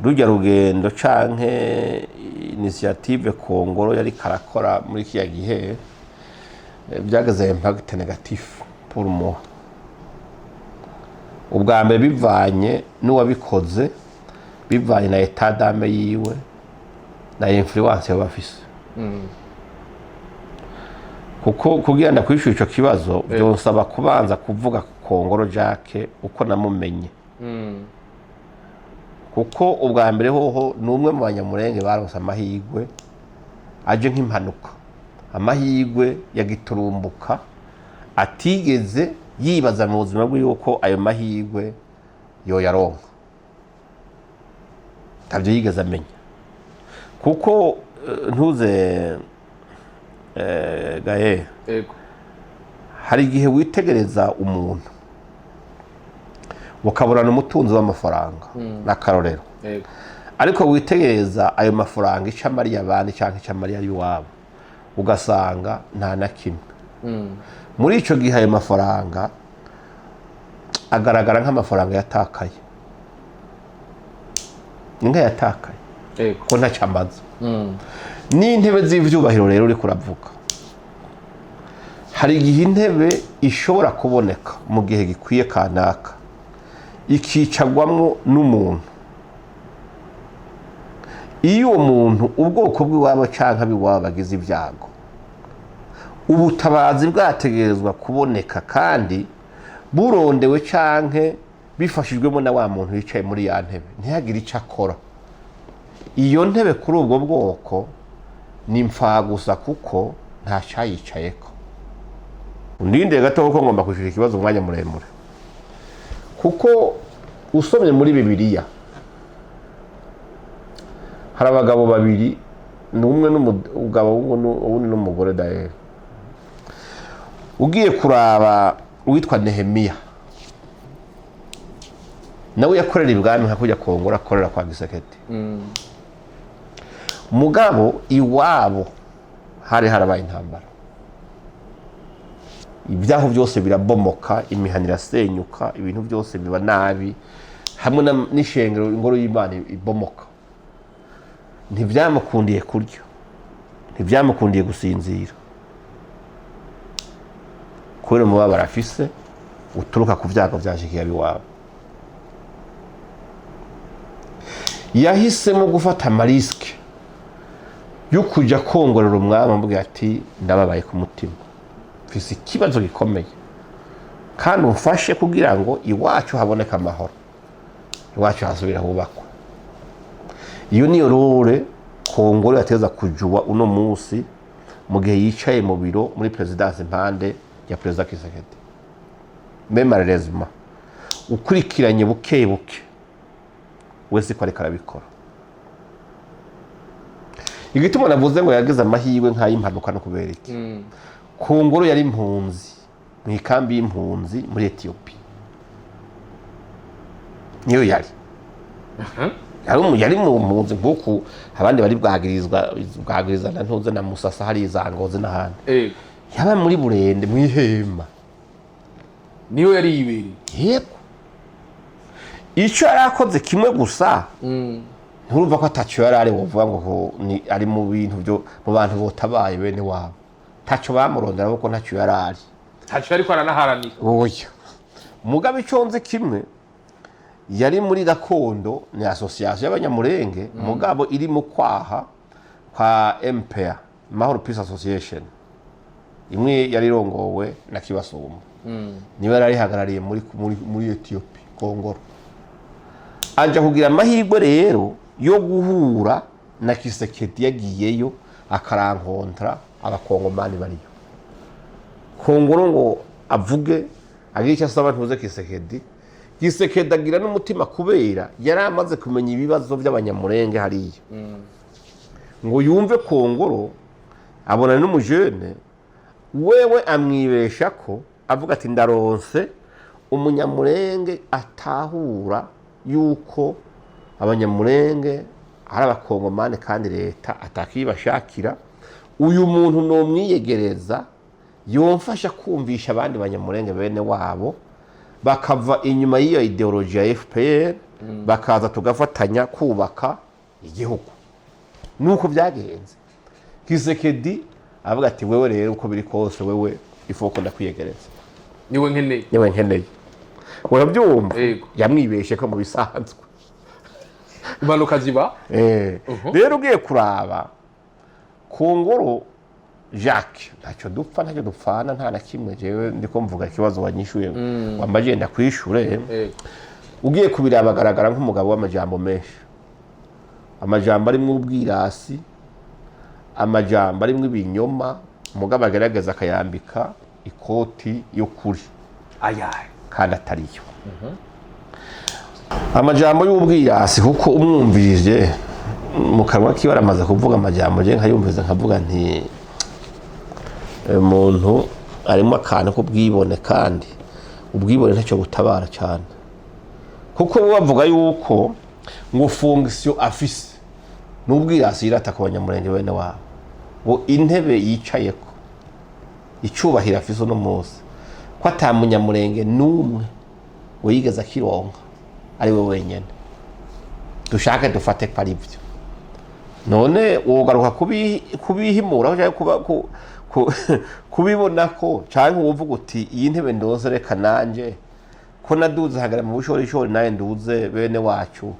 rujya rugendo canke initiative Kongolo yari karakora muri kiya gihe, byageze impact négatif pour moi. Ubwa mbere bivanye n'uwabikoze, bivanye na état d'âme yiwe na influence yaba afise, kuko kugira ndakwishura ico kibazo byonsaba kubanza kuvuga Kongolo Jacques uko namumenye, kuko ubwa mbere hoho ni umwe mu banyamurenge baronse amahirwe aje nk'impanuka, amahirwe ya giturumbuka atigeze yibaza mu buzima bwe yuko ayo mahirwe yoyaronka. Ntabyo yigeze amenya, kuko ntuze gaye Ego. Hari igihe witegereza umuntu ukabona umutunzi w'amafaranga n'akarorero, ariko witegereza ayo mafaranga icyo amariye abandi cyangwa icyo amariye iwabo, ugasanga nta na kimwe. Muri icyo gihe ayo mafaranga agaragara nk'amafaranga yatakaye, ni nk'ayatakaye ko ntacyo amaze. N'intebe z'ibyubahiro rero uri kuravuga, hari igihe intebe ishobora kuboneka mu gihe gikwiye kanaka, ikicagwamo n'umuntu. Iyo uwo muntu ubwoko bw'iwabo cyangwa ab'iwabo bagize ibyago, ubutabazi bwategerezwa kuboneka kandi burondewe canke bifashijwemo na wa muntu yicaye muri ya ntebe, ntihagire icyo akora. Iyo ntebe kuri ubwo bwoko ni mfagusa, kuko nta cyayicayeko. Undinde gato, kuko ngomba kwishyura ikibazo umwanya muremure, kuko usomye muri Bibiliya hari abagabo babiri, ni umwe n'umugabo uwundi n'umugore. Dayeri ugiye kuraba uwitwa Nehemiya, nawe yakorera ibwami nka kujya kongora akorera kwa Gisekedi. Mugabo iwabo hari harabaye intambara, ibyaho byose birabomoka, imihana irasenyuka, ibintu byose biba nabi, hamwe n'ishengero, ingoro y'Imana ibomoka. Ntibyamukundiye kurya, ntibyamukundiye gusinzira, kubera umubabaro afise uturuka ku byago byashikiye abiwabo. Yahisemo gufata ama risques yo kujya kongorera umwami, amubwira ati: "Ndababaye ku mutima, mfise ikibazo gikomeye, kandi umfashe kugira ngo iwacu haboneke amahoro, iwacu hasubira hubakwa." Iyo niyo rôle Kongolo yateza kujuwa uno munsi mu gihe yicaye mu biro muri présidence impande ya Perezida Kisekedi. Mais malheureusement, ukurikiranye buke buke, wese ko ariko arabikora. Igituma navuze ngo yagize amahirwe nk'ay'impanuka no kubera iki? Kongoro yari impunzi mu ikambi y'impunzi muri Etiyopi, niyo yari mu mpunzi nk'uku abandi bari bwagirizwa, bwagiriza na ntuze na Musasa, hari za Ngozi n'ahandi. Yaba muri Burende mu ihema. Niyo yari yibereye. Yego, icyo yari akoze kimwe gusa, nturumva ko ataco yari ari wovuga ngo ni ari mu bintu byo mu bantu botabaye bene wabo, ntaco bamurondera kuko ntacyo yari ari. Ntacyo ariko aranaharanira. Oya, mugabe icyo nzi kimwe, yari muri gakondo, ni association y'Abanyamurenge, mugabo iri mu kwaha kwa MPA, Mahoro Peace Association, imwe yari irongowe na Kibasumba, niwe yari arihagarariye muri Ethiopia. Kongoro aja kugira amahirwe rero yo guhura na Kisekedi, yagiyeyo akarankontra Abakongomani bariyo. Kongoro ngo avuge agira icyo asaba ntuze Kisekedi. Kisekedi agira n'umutima kubera yari amaze kumenya ibibazo by'Abanyamurenge hariya, ngo yumve Kongoro abona n'umujene wewe, amwibesha ko avuga ati: "Ndaronse Umunyamurenge atahura yuko Abanyamurenge ari Abakongomani kandi leta atakibashakira. Uyu muntu nomwiyegereza yomfasha kumvisha abandi Banyamurenge bene wabo bakava inyuma y'iyo idéologie ya FPR, bakaza tugafatanya kubaka igihugu." Nuko byagenze. Kisekedi avuga ati: "Wewe rero uko biri kose, wewe ifoko ndakwiyegereza." Niwe nkeneye. Niwe nkeneye, urabyumva? Yego. Yamwibeshe ko mu bisanzwe Impanuka ziba. Rero ugiye kuraba Kongoro Jacques, ntacyo dupfa, ntacyo dupfana, nta na kimwe. Jewe ndiko mvuga ikibazo wanyishuye, wambaje ndakwishure. Ugiye kubiraba agaragara nk'umugabo w'amajambo menshi, amajambo arimwo ubwirasi, amajambo arimwo ibinyoma, umugabo agerageza akayambika ikoti y'ukuri Ayahe? kandi atariyo. Amajambo y'ubwirasi, kuko umwumvirije mu kanwa kiwe aramaze kuvuga amajambo, je nkayumviza nkavuga nti: "Umuntu arimo akantu k'ubwibone, kandi ubwibone ntacyo butabara cyane." Kuko bo bavuga yuko ngo fonction afise n'ubwirasi yirata ku Banyamurenge bene wabo, ngo intebe yicayeko, icubahiro afise uno munsi, ko ata Munyamurenge n'umwe ngo yigeze akironka, ari we wenyene. Dushake dufate ko ari byo, none wogaruka kubihimuraho canke kubibona ko, canke wovuga uti: "Iyi ntebe ndose, reka nanje ko naduze hagara mu bushorishori, nawe nduze bene wacu,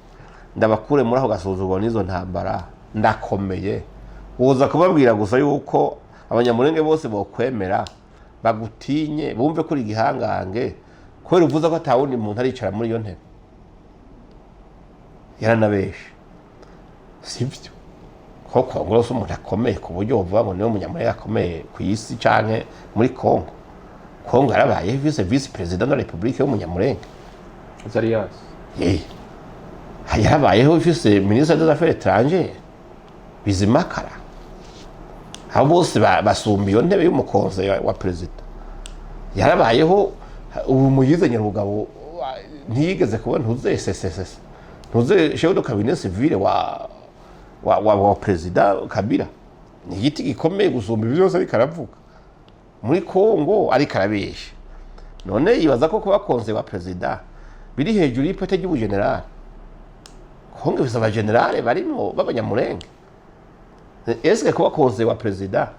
ndabakure muri ako gasuzuguro n'izo ntambara, ndakomeye." Woza kubabwira gusa yuko Abanyamurenge bose bokwemera bagutinye, bumve ko uri igihangange kubera uvuze ko atawundi muntu aricara muri iyo ntebe? Yaranabeshe, sibyo? Ko Kongo si umuntu akomeye ku buryo buvuga ngo niwe Munyamurenge akomeye ku isi canke muri Kongo. Kongo yarabaye vice-président de la République w'Umunyamurenge. Azarias. Ye, yarabayeho ifise ministre des Affaires étrangères Bizimakara. Abo bose basumba iyo ntebe y'umukonse wa perezida. Yarabayeho. Ubu Muyize Nyarugabo ntiyigeze kuba ntuze sesesese, ntuze chef de cabinet civil wa perezida Kabila. Ni igiti gikomeye gusumba ibyo byose ariko aravuga muri Kongo, ariko arabesha. None yibaza ko kuba conseiller wa perezida biri hejuru y'ipete ry'ubugenerali? Kongo ifise abagenerale barimwo b'Abanyamurenge. Eske kuba conseiller wa perezida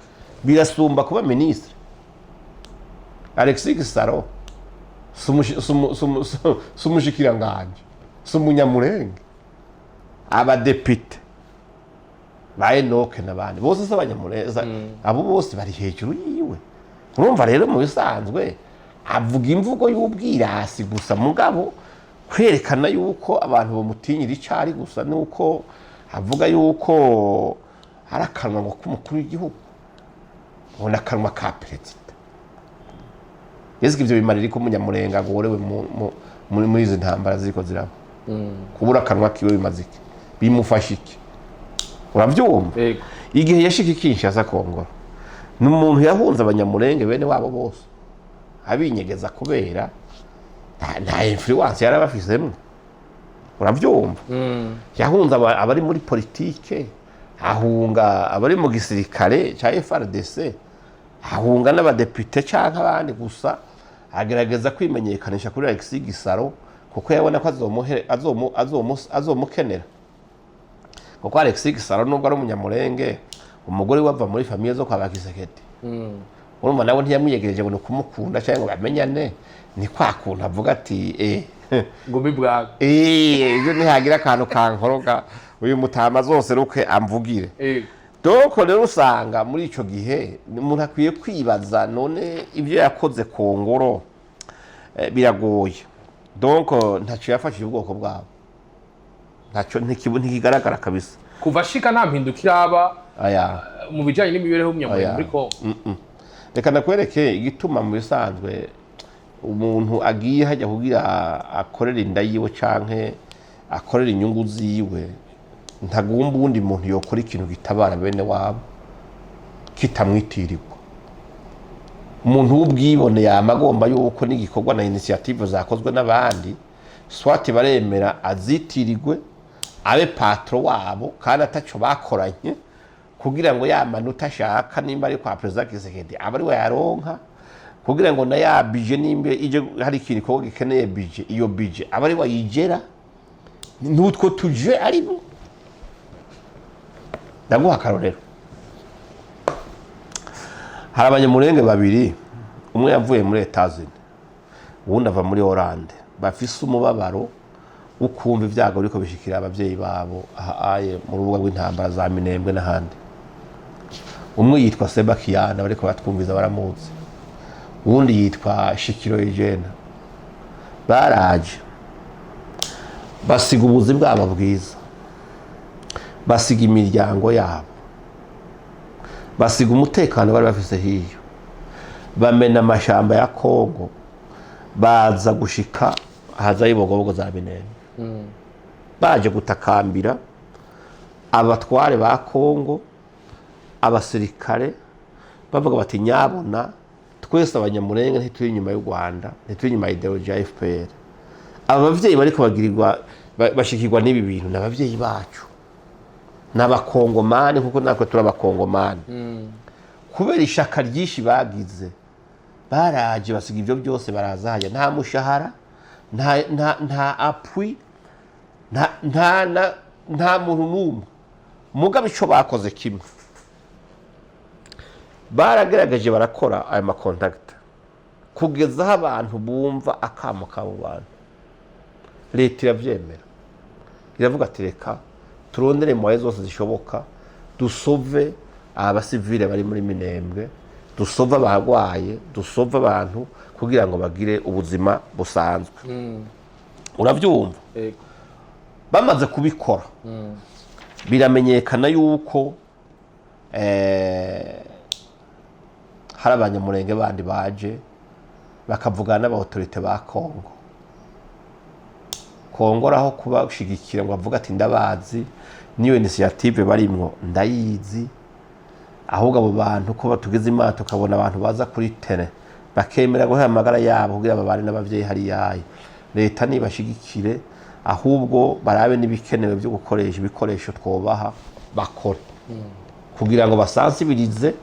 birasumba kuba ministre? Alexis Gisaro sumushikiranganje, sumunyamurenge? Abadepite ba Enoke n'abandi bose si Abanyamurenge? Abo bose bari hejuru yiwe. Urumva rero mu bisanzwe avuga imvugo y'ubwirasi gusa, mugabo kwerekana yuko abantu bamutinyira icyo ari gusa nuko avuga yuko ari akanwa ngo k'umukuru w'igihugu, ngo ni akanwa ka perezida. Yesu, ibyo bimarira ko Umunyamurenga agorewe muri izi ntambara ziriko ziraba? Kubura akanwa kiwe bimaze iki? Bimufasha iki? Urabyumva? Yego. Igihe yashika i Kinshasa, Kongoro ni umuntu yahunze Abanyamurenge bene wabo bose, abinyegeza kubera nta influence yari abafisemo. Urabyumva, yahunze abari muri politike, ahunga abari mu gisirikare cya FARDC, ahunga n'abadepite canke abandi. Gusa agerageza kwimenyekanisha kuri Alexis Gisaro, kuko yabona ko azomukenera, kuko Alexis Gisaro, nubwo ari Umunyamurenge, umugore we ava muri famille zo kwa Bakisekedi. Urumva nawe ntiyamwiyegereje ngo ni ukumukunda cyangwa ngo bamenyane. Ni kwa kuntu avuga ati Ngumi bwawe. Ejo nihagira akantu kankoroga, uyu mutama zose ruke amvugire. Donc rero usanga muri ico gihe umuntu akwiye kwibaza: none ibyo yakoze ku ngoro biragoye. Donc ntacyo yafashije ubwoko bwabo, ntacyo, ntikigaragara kabisa. Kuva ashika nta mpinduka iraba Aya. mu bijanye n'imibereho y'Umunyamurenge Oya. muri Kongo. Reka nakwereke igituma. Mu bisanzwe umuntu agiye hajya kugira akorere inda yiwe canke akorere inyungu ziwe, ntagomba uwundi muntu yokora ikintu gitabara bene wabo kitamwitirirwa. Umuntu w'ubwibone yama agomba yuko n'igikorwa na initiative zakozwe n'abandi, soit baremera azitirirwe, abe patron wabo kandi ataco bakoranye, kugira ngo ya manota ashaka, nimba ari kwa Perezida Kisekedi, aba ari we yaronka, kugira ngo na ya budget, nimba ije hari ikintu gikorwa gikeneye budget, iyo budget aba ari we ayigera. N'utwo tuje arimo. Ndaguha akarorero: hari Abanyamurenge babiri, umwe yavuye muri Etazuni, uwundi ava muri Hollande, bafise umubabaro wo kumva ibyago biriko bishikira abavyeyi babo aha aye mu rubuga rw'intambara za Minembwe n'ahandi. Umwe yitwa Seba Kiyana, bariko batwumviza baramuzi, uwundi yitwa Shikiro Eugene. Baraje basiga ubuzi bwabo bwiza, basiga imiryango yabo, basiga umutekano bari bafise hiyo, bamena amashamba ya Kongo, baza gushika haza ibogobogo za Minembwe, baje gutakambira abatware ba Kongo, abasirikare, bavuga bati: "Nyabona twese Abanyamurenge ntituri inyuma y'u Rwanda, ntituri inyuma ya idéologie ya FPR. Aba bavyeyi bariko bagirirwa bashikirwa n'ibi bintu ni abavyeyi bacu, ni Abakongomani kuko natwe turi Abakongomani." Kubera ishaka ryinshi bagize, baraje basiga ibyo byose, baraza hajya, nta mushahara, nta appui, nta muntu n'umwe. Mugabo ico bakoze kimwe, baragerageje barakora ayo ma contacts kugeza aho abantu bumva akamo k'abo bantu. Leta iravyemera, iravuga ati: "Reka turondere moyens zose zishoboka, dusauve abasivile bari muri Minembwe, dusauve abarwaye, dusauve abantu kugira ngo bagire ubuzima busanzwe." Uravyumva? Yego. Bamaze kubikora, biramenyekana yuko hari Abanyamurenge bandi baje bakavugana n'aba autorités ba Kongo. Kongo aho kubashigikira ngo avuga ati: "Ndabazi, niyo initiative barimwo ndayizi, ahubwo abo bantu ko batugize Imana tukabona abantu baza kuri terrain bakemera guhera amagara yabo kugira babane n'abavyeyi hariyaye, leta nibashigikire, ahubwo barabe n'ibikenewe byo gukoresha, ibikoresho twobaha, bakore kugira ngo basansibirize,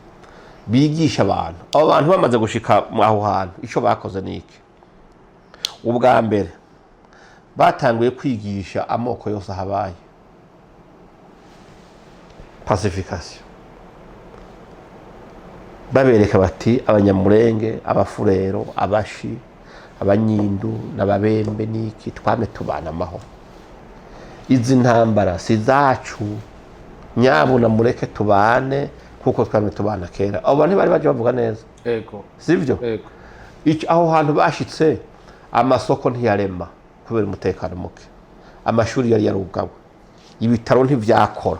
bigishe abantu." Abo bantu bamaze gushika aho hantu, ico bakoze ni iki? Ubwa mbere batanguye kwigisha amoko yose ahabaye pacification, babereka bati: "Abanyamurenge, Abafurero, Abashi, Abanyindu n'Ababembe niki, twame tubana amahoro. Izi ntambara si zacu, nyabuna mureke tubane kuko twame tubana kera." Abo bantu ntibari baje bavuga neza? Yego. Sivyo? Yego. Aho hantu bashitse, amasoko ntiyarema kubera umutekano muke, amashuri yari yarugawe, ibitaro ntivyakora,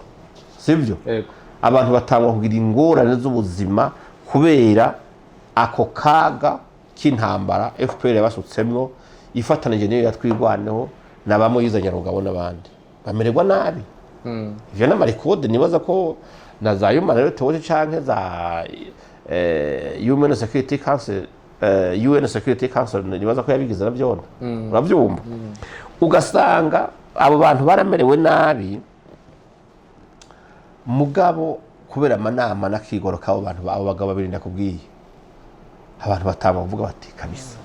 sivyo? Yego. Abantu batangwa kugira ingorane z'ubuzima kubera ako kaga k'intambara FPR yabasutsemwo ifatanije n'iyo yatwirwaneho na bamwe yiza Nyarugabo n'abandi, bamererwa nabi. Ivyo n'ama records, nibaza ko Na za Human Rights Watch canke za Human Security Council, UN Security Council, nibaza ko yabigize navyona. Uravyumva, ugasanga abo bantu baramerewe nabi, mugabo kubera amanama n'akigoro k'abo bantu, abo bagabo babiri ndakubwiye, abantu batanga kuvuga bati kabisa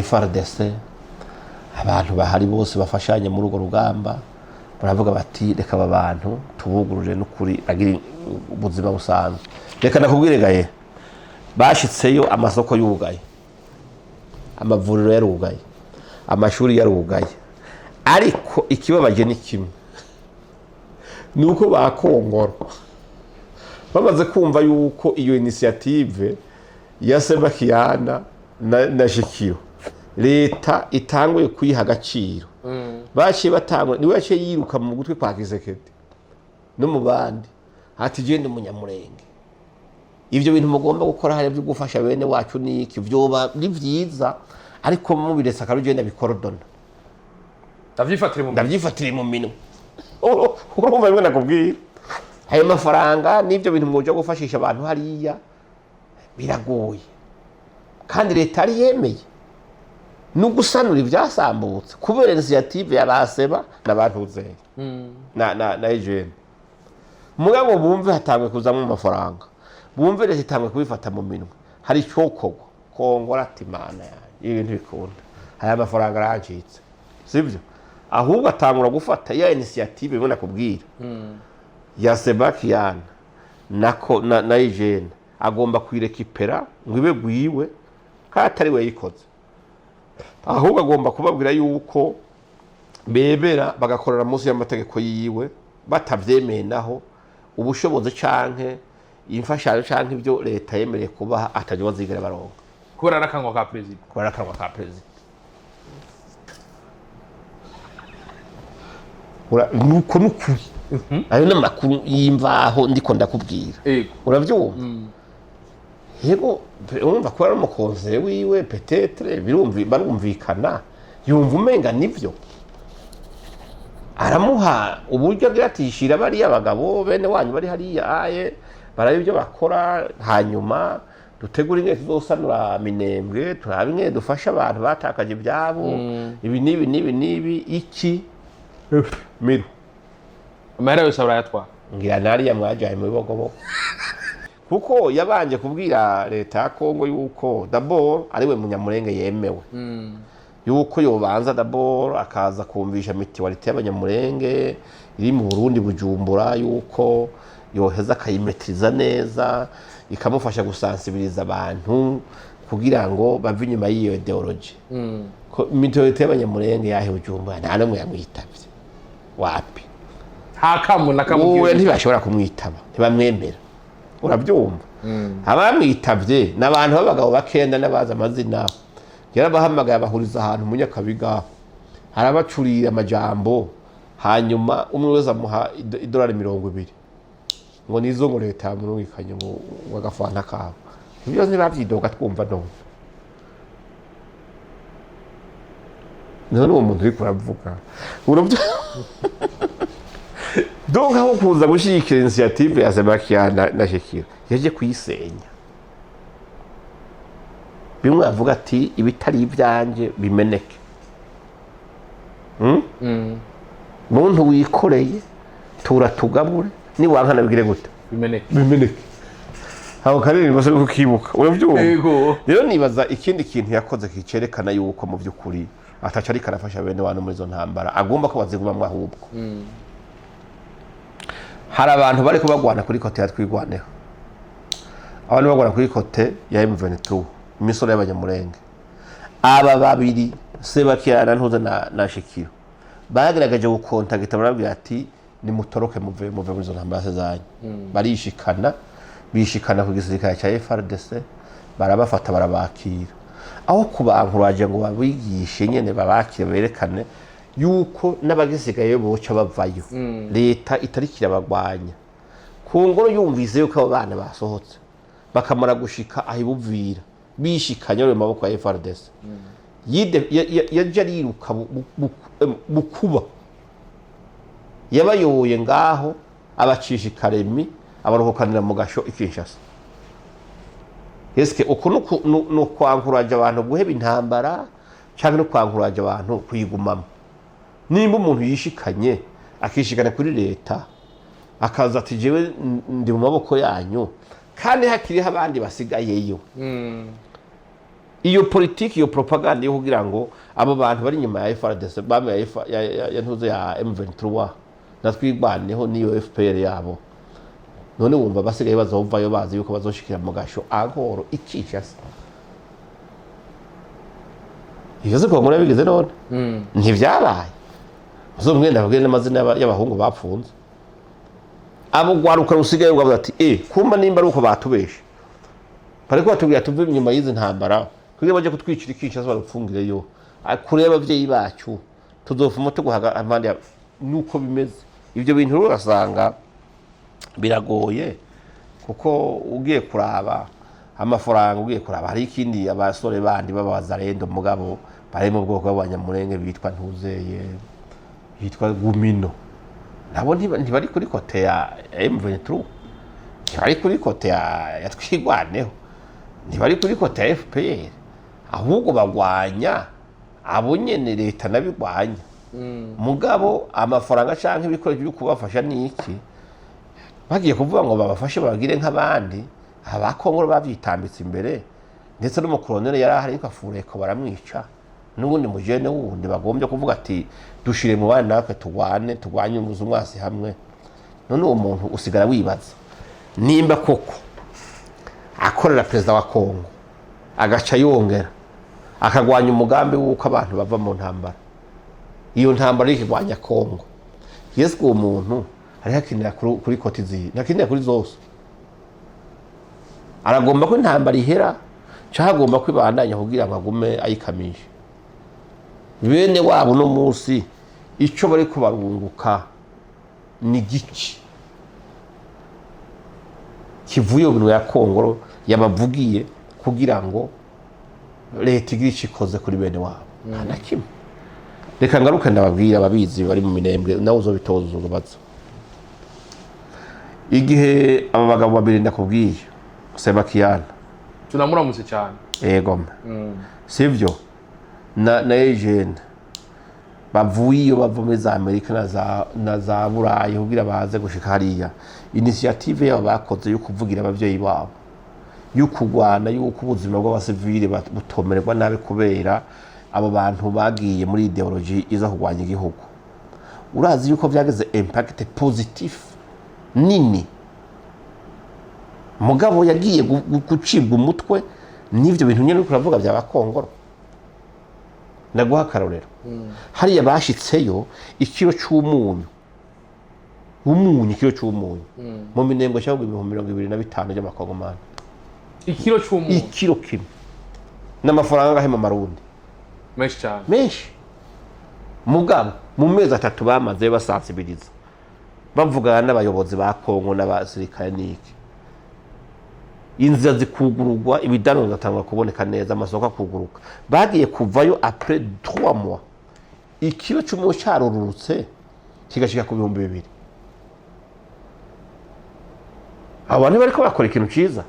FARDC, abantu bahari bose bafashanye muri urwo rugamba, baravuga bati reka aba bantu tubugurure n'ukuri bagire ubuzima busanzwe. Reka nakubwire gaye, bashitseyo amasoko yugaye, amavuriro yarugaye, amashuri yarugaye. Ariko ikibabaje ni kimwe, ni uko bakongora bamaze kumva yuko iyo initiative ya Sebakiyana na Shikiro leta itanguye kuyiha agaciro, baciye batangura, niwe yaciye yiruka mu gutwi kwa Tshisekedi no mu bandi ati genda umunyamurenge, ibyo bintu mugomba gukora hari byo gufasha bene wacu niki vyoba ni vyiza, ariko mubiretse akarugenda bikorodona. Ndavyifatire mu Ndavyifatire mu minwe. Urumva bimwe nakubwira, ayo mafaranga n'ibyo bintu mwoja gufashisha abantu hariya biragoye, kandi leta yari yemeye no gusanura ivyasambutse kubera initiative ya baseba n'abantuzeye na Eugene. Mugabo bumve hatangwe kuzamwo amafaranga, bumve leta itangwe kubifata mu minwe, hari icokorwa. Kongora ati mana yanjye, ibintu bikunda, aya mafaranga arancitse, sibyo? Ahubwo atangura gufata ya initiative bimwe nakubwira ya Sebakian na Eugene, agomba kuyirekipera ngo ibe gwiwe kandi atari we yayikoze. Ahubwo agomba kubabwira yuko bebera bagakorera munsi y'amategeko yiwe, batavyemeye naho ubushobozi canke imfashanyo canke ibyo leta yemereye kubaha atajya bazigera baronka. Kubera ari akanwa ka perezida. Kubera akanwa ka perezida. Nuko nukuri ayo ni amakuru y'imvaho ndiko ndakubwira. Uravyumva, yego, urumva ko ari umukonse wiwe, peut-être barumvikana, yumva umenga nivyo aramuha uburyo agira ati shira bariya bagabo bene wanyu bari hariya aye barabe ibyo bakora, hanyuma dutegure ingene tuzosanura Minembwe, turabe ingene dufasha abantu batakaje ibyabo, ibi n'ibi n'ibi n'ibi iki miru. Amahera yose barayatwara. Ngira nariya mwajaye mu Bibogobogo, kuko yabanje kubwira leta ya Kongo yuko d'abord ariwe munyamurenge yemewe, yuko yobanza d'abord akaza kumvisha mutualité y'abanyamurenge iri mu Burundi, Bujumbura, yuko yoheza akayimetiriza neza, ikamufasha gusansibiriza abantu kugira ngo bave inyuma y'iyo idéologie. Ko mutualité y'abanyamurenge yahe Bujumbura nta n'umwe yamwitavye, wapi. Nta kamu na kamwe. Uwe ntibashobora kumwitaba, ntibamwemera. Urabyumva, abamwitavye ni abantu b'abagabo bakenda n'abazi amazina. Yarabahamagaye, abahuriza ahantu mu Nyakabiga, arabacurira amajambo, hanyuma umwe wese amuha idolari 20, ngo nizo ngo leta yamurungikanye, ngo agafanta kabo. Ibyo byose ntibavyidoga twumva. None none uwo muntu uriko uravuga, donc aho kuza gushyigikira initiative ya Sebakiya na Shekira, yaje kuyisenya. Bimwe avuga ati ibitari ibyanjye bimeneke. Muntu wikoreye tura tugabure, niwankana bigire gute? Bimeneke. Bimeneke. Aho karirimbo se kukibuka, urabyumva? Yego. Rero nibaza ikindi kintu yakoze kicerekana yuko mu by'ukuri ataca ariko arafasha bene wantu muri izo ntambara, agomba ko bazigumamwo. Ahubwo hari abantu bari kubagwana kuri côté ya Twigwaneho, abantu bagwana kuri côté ya M23, imisoro y'abanyamurenge. Aba babiri Sebakirana Ntuza na Shikiro bagerageje gukontagita, barabwira ati nimutoroke, muve muri izo ntambara se zanyu. Barishikana, bishikana ku gisirikare cya FARDC, barabafata, barabakira. Aho kubankuraje ngo babigishe nyene, babakire, berekane yuko n'abagisigaye boca bavayo, leta itariko irabagwanya. Ku ngoro yumvise yuko abo bana basohotse bakamara gushika aho ibuvira, bishikanye bari mu maboko ya FARDC, yaje ariruka bukuba yabayoboye ngaho. Abacisha ikaremi, abaruhukanira mu gasho i Kinshasa. Eske uku ni ukwankuraje abantu guheba intambara, cyangwa no kwankuraje abantu kuyigumamo? Nimba umuntu yishikanye, akishikana kuri leta, akaza ati: "Jewe ndi mu maboko yanyu", kandi hakiriho abandi basigayeyo, iyo politiki, iyo propaganda yo kugira ngo abo bantu bari inyuma ya FARDC, bamwe ya, F- ya, ya, ya, ntuze ya M23 na Twigwaneho n'iyo FPR yabo, none wumva basigaye bazovayo bazi yuko bazoshikira mu gasho agoro i Kinshasa? Ivyo si kongora bigeze none ntivyabaye. Uzomwenda babwire n'amazina y'abahungu bapfunze. Abo rwaruka rusigaye rwavuze ati: "Kumba nimba ari uko batubeshe, bariko batubwira tuve inyuma y'izi ntambara kugira baje kutwicira i Kinshasa, barupfungireyo kure y'abavyeyi bacu, tuzofuma tuguhaga impande ya." Nuko bimeze ivyo bintu rero, ugasanga biragoye, kuko ugiye kuraba amafaranga, ugiye kuraba hari ikindi, abasore bandi b'abazarendo mugabo bari mu bwoko bw'abanyamurenge bitwa ntuzeye, bitwa Gumino, nabo ntibari kuri côté ya M23, ntibari kuri côté ya Twigwaneho, ntibari kuri côté ya FPR, ahubwo bagwanya abo nyene leta nabigwanya. Mugabo amafaranga canke ibikoresho byo kubafasha ni iki bagiye kuvuga ngo babafashe babagire nk'abandi? Abakongoro bavyitambitse imbere, ndetse n'umukoloneli yari ahari yitwa Fureko baramwica, n'ubundi mujene wundi bagombye kuvuga ati: "Dushire mu bandi natwe turwane, turwanye umwasi hamwe." None uwo muntu usigara wibaza nimba koko akorera perezida wa Kongo, agaca yongera akagwanya umugambi w'uko abantu bava mu ntambara, iyo ntambara iri ikigwanya Kongo. Yesu, uwo muntu hariho akinira kuri côté ziyi, ntakinira kuri zose. Aragomba ko intambara ihera, cyangwa agomba ko ibandanya kugira ngo agume ayikamishe bene wabo? Uno munsi icyo bari kubarunguka ni giki kivuye mu minwe ya Kongoro yabavugiye kugira ngo leta igire icyo ikoze kuri bene wabo? Nta na kimwe. Reka ngaruke ndababwira, ababizi bari mu Minembwe, nawe uzobitoza uzubaza. Igihe aba bagabo babiri ndakubwiye, Sebakiyana, Tunamuramutse cyane. Yego, sivyo, na Eugene, bavuye iyo bava muri za Amerika na za Burayi kugira baze gushika hariya, initiative yabo bakoze yo kuvugira abavyeyi babo, yo kurwana yuko ubuzima bw'abasivili butomererwa nabi kubera abo bantu bagiye muri idéologie iza kurwanya igihugu, urazi yuko vyagize impact positif nini. Mugabo yagiye gucibwa umutwe n'ivyo bintu nyene uriko uravuga vya bakongoro. Ndaguha akarorero: hariya bashitseyo, ikiro c'umunyu, umunyu, ikiro c'umunyu mu Minembwe cyangwa 25,000 by'amakongomani. Ikiro c'umunyu? Ikiro kimwe n'amafaranga angahe mu marundi? Menshi cyane. Menshi. Mugabo mu mezi 3 bamaze basansibiriza, bavugana n'abayobozi ba Kongo n'abasirikare n'iki, inzira zikugururwa, ibidanwa bigatangwa kuboneka neza, amasoko akuguruka, bagiye kuvayo après 3 mois ikiro c'umunyu carururutse kigashika ku 2000. Abo bantu bariko bakora ikintu ciza.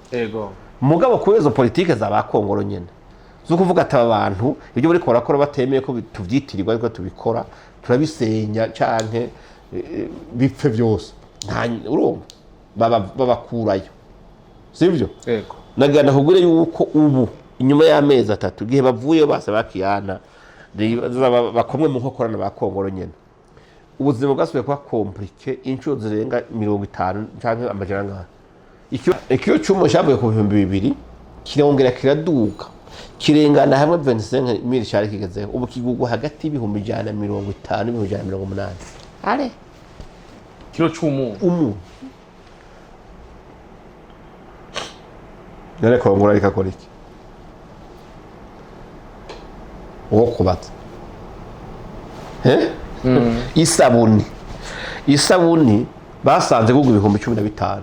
Mugabo kubera izo politike za ba Kongoro nyene zo kuvuga ati: "Aba bantu ibyo bariko barakora batemeye ko tuvyitirirwa, ariko tubikora, turabisenya canke bipfe byose." Nta urumva babakurayo, sivyo? Yego. Nagira nakubwire yuko ubu inyuma y'amezi 3, igihe bavuye base bakiyana bakomwe mu nkokora na ba Kongoro nyene, ubuzima bwasubiye kuba compliqué inshuro zirenga 50 canke amajana angahe. Ikiro c'umuntu cyavuye ku 2000 kirongera kiraduka, kirengana hamwe 25 mille cyari kigezeho, ubu kigugwa hagati y'150,000 n'180,000 are. Kiro c'umunyu? Umuntu none Kongora ariko akora iki? Uwo kubaza. Isabuni basanze kugwa 15,000,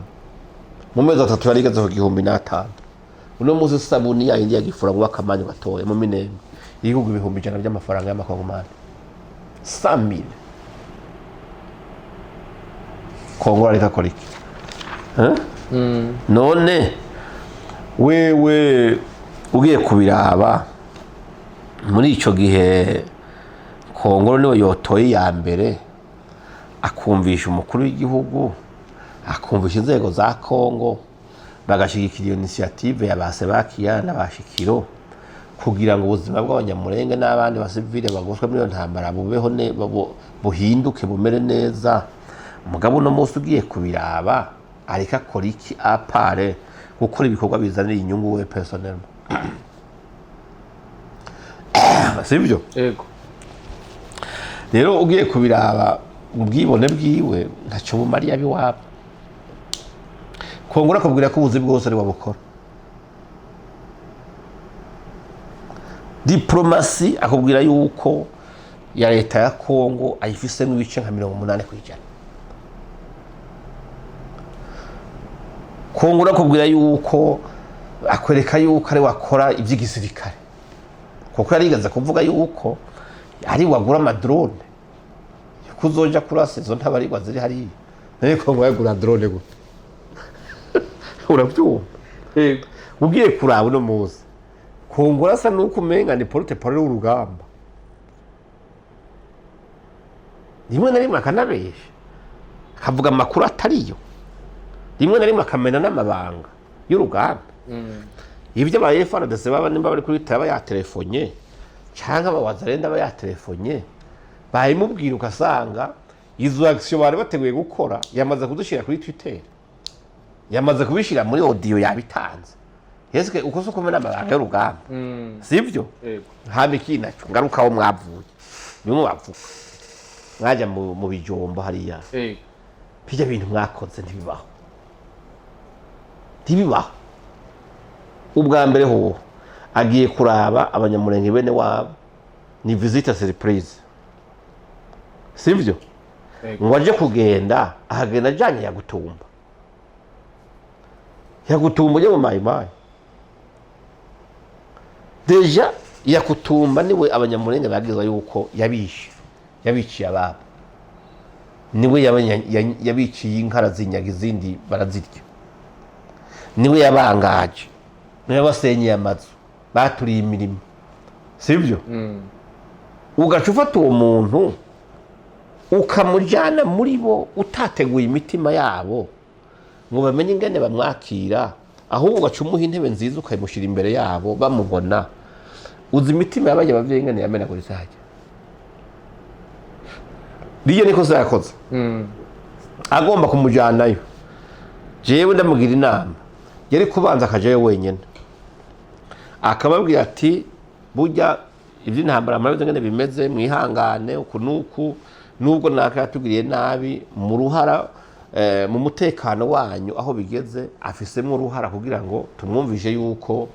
mu mezi 3 yari igeze ku 1005. Uno munsi isabuni yayindi yagifura ngo akamanyu gatoya mu Minembwe iri kugwa 100,000 by'amafaranga y'amakongomani, 100,000. Kongo ariko akora iki? Eh? None wewe ugiye kubiraba, muri ico gihe Kongo niwe yotoye iya mbere, akumvisha umukuru w'igihugu, akumvisha inzego za Kongo, bagashigikira iyo initiative ya ba Sebakiya na ba Shikiro, kugira ngo ubuzima bw'Abanyamurenge n'abandi basivile bagoswe muri iyo ntambara bubeho buhinduke, bumere neza. Mugabo uno munsi ugiye kubiraba, ariko akora iki à part gukora ibikorwa bizanira inyungu we personnellement? Sibyo? Yego. Rero ugiye kubiraba, ubwibone bwiwe ntacyo bumariye abiwabo. Kongora akubwira ko ubuzi bwose ari bukora diplomatie, akubwira yuko ya leta ya Kongo ayifisemo ibice nka 80%. Kongora akubwira yuko, akwereka yuko ari wakora iby'igisirikare, kuko yarigeze kuvuga yuko ari wagura ama drone, yuko uzoja kurasa izo ntabarigwa ziri hariya. Nayo Kongo yagura drone gute? Urabyumva? Yego. Ugiye kuraba, uno munsi Kongo asa nuko umenga ni porte-parole w'urugamba, rimwe na rimwe akanabesha, akavuga amakuru atariyo, rimwe na rimwe akamena n'amabanga y'urugamba. Ibyo aba FARDC baba nimba bari kuri aba yatelefonye, canke aba Wazalendo aba yatelefonye, bayimubwira, ugasanga izo action bari bateguye gukora yamaze kuzishira kuri Twitter, yamaze kubishira muri audio, yabitanze. Yeske uko so kumena amabanga y'urugamba, sivyo? Yego. Hama ikindi naco, ngaruka aho mwavuye, bimwe bavuga mwaja mu bijombo hariya, bijya bintu mwakoze ntibibaho, ntibibaho. Ubwa mbere ho agiye kuraba Abanyamurenge bene wabo, ni visite surprise, sivyo? Yego. Ngo aje kugenda, ahagenda ajanye Yagutumba, Yagutumba ujye mu Mayimayi. Déjà Yakutumba niwe Abanyamurenge bagizwa yuko yabishe, yabiciye ababo, niwe yabiciye inka, arazinyaga, izindi barazirya, niwe yabangaje, niwe yabasenyeye amazu, baturiye imirimo, sibyo? Ugaca ufata uwo muntu ukamujyana muri bo utateguye imitima yabo ngo bamenye ingene bamwakira, ahubwo ugaca umuha intebe nziza, ukayimushyira imbere yabo bamubona. Uzi imitima y'abajya ababyeyi ingene yamenaguritse hajya riyo? Niko yakoze, agomba kumujyanayo. Jewe ndamugira inama, yari kubanza akajayo wenyine, akababwira ati: "Burya iby'intambara murabizi ngene bimeze, mwihangane uku nuku, nubwo naka yatugiriye nabi, mu ruhara mu mutekano wanyu aho bigeze afisemo uruhara, kugira ngo tumwumvishe yuko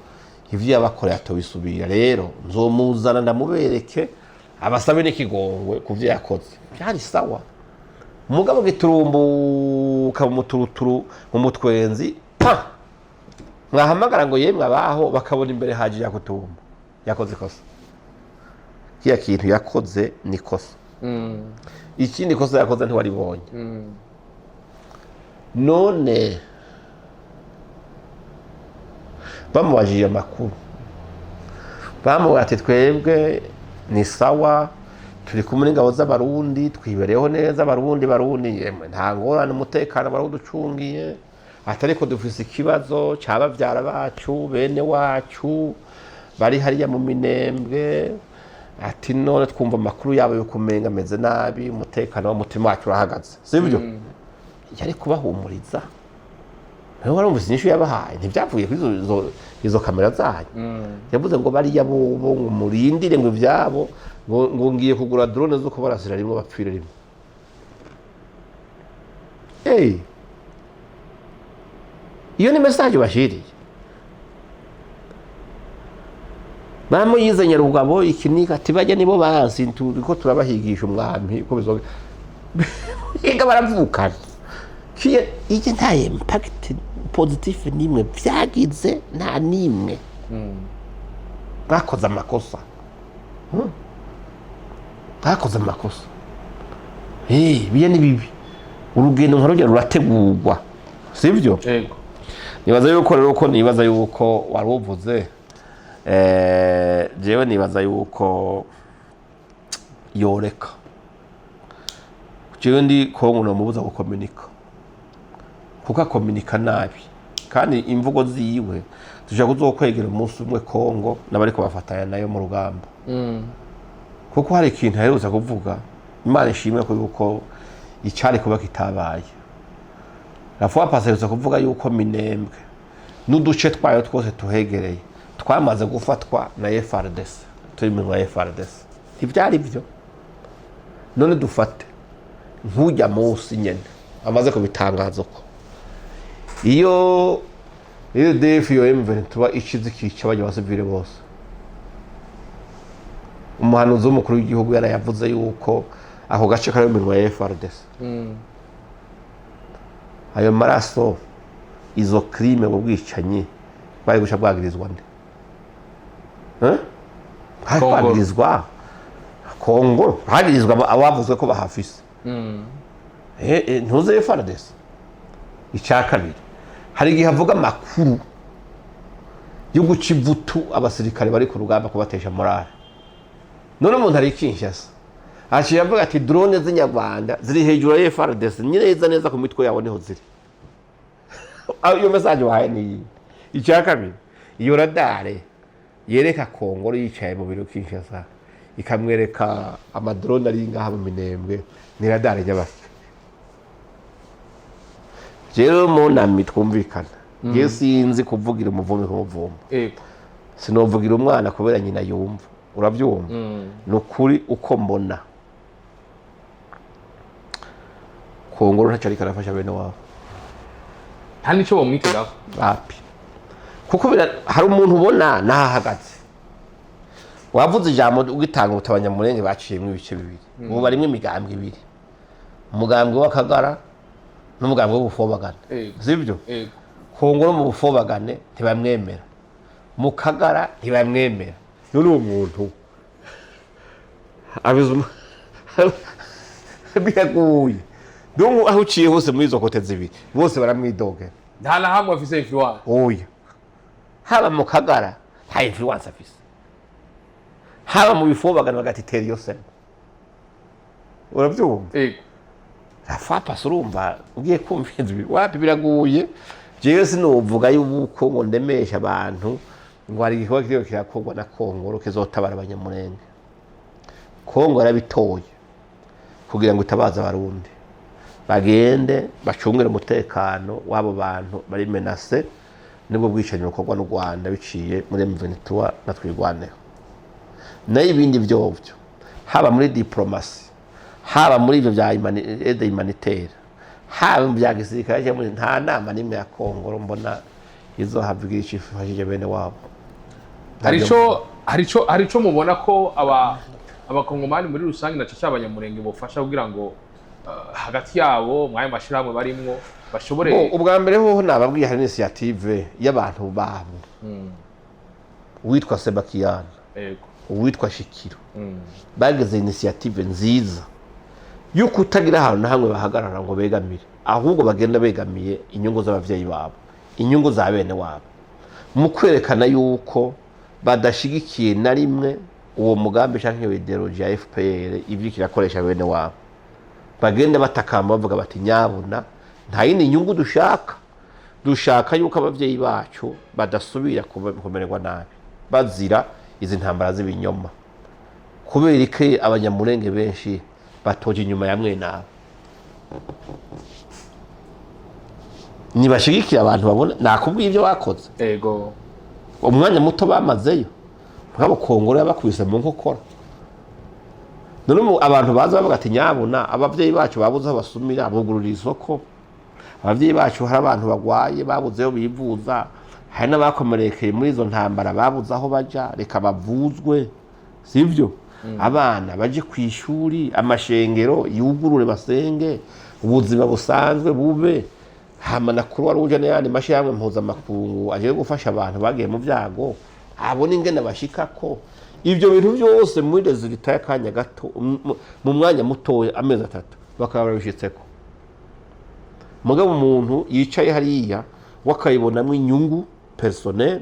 ivyo yabakoreye atobisubira. Rero nzomuzana ndamubereke, abasabe n'ikigongwe ku vyo yakoze." Byari sawa. Mugabo giturumbuka mu muturuturu, mu mutwenzi, pa mwahamagara ngo yemwe abaho, bakabona imbere haje Yakutumba. Yakoze ikosa, kiya kintu yakoze ni ikosa. Ikindi kosa yakoze ntiwaribonye? None bamubajije amakuru, bamubwira ati: "Twebwe ni sawa, turi kumwe n'ingabo z'Abarundi, twibereyeho neza, Abarundi barundi yemwe nta ngorane, umutekano barawuducungiye, ati ariko dufise ikibazo ca bavyara bacu, bene wacu bari hariya mu Minembwe, ati none twumva amakuru yabo yuko umenga ameze nabi, umutekano w'umutima wacu urahagaze." Sibyo? Yari kubahumuriza. Nawe warumvise inyishu yabahaye? Ntibyavuye kuri izo kamera zanyu? Yavuze ngo bariya bobo ngo murindire, ngo ivyabo ngo ngiye kugura drone zo kubarasira rimwe bapfire rimwe. Hey. Iyo ni message bashiriye bamuyize Nyarugabo ikinika, ati bajya nibo bansi, turiko turabahigisha umwami uko bizoga. Yiga baravukana. Kiye iki, nta impact positive nimwe vyagize, nta nimwe. Mwakoze amakosa. Mwakoze amakosa. Biye ni bibi. Urugendo nka rujya rurategurwa, sivyo? Yego. Nibaza yuko rero ko nibaza yuko wari uvuze, jewe nibaza yuko yoreka. Jewe ndi Kongo nomubuza gukominika, kuko akominika nabi kandi imvugo ziwe zishobora kuzokwegera umunsi umwe Kongo n'abariko bafatanya nayo mu rugamba, kuko hari ikintu aherutse kuvuga. Imana ishimwe ko yuko icari kuba kitabaye. La fois passée aherutse kuvuga yuko Minembwe n'uduce twayo twose tuhegereye twamaze gufatwa na FARDC, turi mu ya FARDC. Ntivyari byo. None dufate nk'ujya munsi nyene amaze kubitangaza uko, iyo RDF, iyo M23 ishize ikica abajya abasivile bose, umuhanuzi w'umukuru w'igihugu yarayavuze yuko ako gace kari mu minwe ya FARDC, ayo maraso, izo crime, ubwo bwicanyi bari guca bwagirizwa nde? Eh? Bari Kongo. Kwagirizwa Kongo, hagirizwa abavuzwe ko bahafise. Ntuze FARDC. Icya kabiri, hari igihe avuga amakuru yo guca ivutu abasirikare bari ku rugamba, kubatesha morale. None umuntu ari Kinshasa aciye avuga ati drone z'inyarwanda ziri hejuru ya FARDC neza neza ku mitwe yabo niho ziri. Iyo message wahaye ni iyi. Icya kabiri, iyo radar yereka Kongo yicaye mu biro Kinshasa ikamwereka amadrone ari ngaha mu Minembwe, ni radar y'abafi. Rero munami twumvikana, ngewe sinzi kuvugira umuvumbi kumuvumba. Sinovugira umwana kubera nyina yumva, urabyumva? Ni ukuri uko mbona Kongoro ntacyo ariko arafasha bene wabo. Nta n'icyo bamwitegaho. Wapi, kuko hari umuntu ubona nahahagaze wavuze ijambo ugitanga uti Abanyamurenge baciyemo ibice bibiri, ubu barimwo imigambwe ibiri, umugambwe w'Akagara n'umugambwe w'Ubufobagane. Sibyo? Yego. Kongoro mu bufobagane ntibamwemera, mu Kagara ntibamwemera. None uwo muntu abize biragoye. Donc aho uciye hose muri izo côté zibiri bose baramwidogera. Nta na hamwe afise influence. Oya, haba mu Kagara nta influence afise, haba mu bifobagane bagati tera iyo sema, urabyumva? Yego. Rafa urumva ugiye kumva inzu, wapi, biraguye. Jewe sinuvuga yuko ngo ndemesha abantu ngo hari igikorwa kiriko kirakorwa na Kongoro kizotabara Abanyamurenge. Kongo yarabitoye kugira ngo itabaze Abarundi bagende bacungere umutekano w'abo bantu bari menacés nibwo bwicanyi bukorwa n'u Rwanda biciye muri M23 na Twirwaneho. Nayo ibindi vyovyo, haba muri diplomatie, haba muri ivyo bya aide humanitaire, haba mu bya gisirikare cyangwa nta nama n'imwe ya Kongo mbona izohava igira ico ifashije bene wabo. Hari ico mubona ko aba Abakongomani muri rusange na caca Abanyamurenge bofasha kugira ngo hagati yabo mwayo mashirahamwe barimwo bashobore? Bo, ubwa mbere hoho nababwiye, hari initiative y'abantu babo, uwitwa Sebakiyana, uwitwa Shikiro, bagize initiative nziza yo kutagira ahantu na hamwe bahagarara ngo begamire, ahubwo bagenda begamiye inyungu z'abavyeyi babo, inyungu za bene wabo, mu kwerekana yuko badashigikiye na rimwe uwo mugambi canke iyo idéologie ya FPR ivyo kirakoresha bene wabo. Bagenda batakamba bavuga bati nyabuna nta yindi nyungu dushaka, dushaka yuko abavyeyi bacu badasubira kumererwa nabi bazira izi ntambara z'ibinyoma. Kubera iki Abanyamurenge benshi batoje inyuma ya mwenabo ntibashigikiye abantu babona? Nakubwiye ibyo bakoze umwanya muto bamazeyo, mugabo Kongoro yabakubise mu nkokora. None ubu abantu baza bavuga ati nyabuna abavyeyi bacu babuze aho basumira, bugurura isoko, abavyeyi bacu hari abantu bagwaye babuze aho bivuza, hari n'abakomerekeye muri izo ntambara babuze aho baja, reka bavuzwe, sivyo? Abana baje ku ishuri, amashengero yugurure basenge, ubuzima busanzwe bube, hama na Croix Rouge n'ayandi mashirahamwe mpuzamakungu aje gufasha abantu bagiye mu vyago abona ingene bashikako. Ivyo bintu byose muri résultat y'akanya gato, mu mwanya mutoya, amezi 3, bakaba babishitseko. Mugabo umuntu yicaye hariya wakayibonamo inyungu personnel,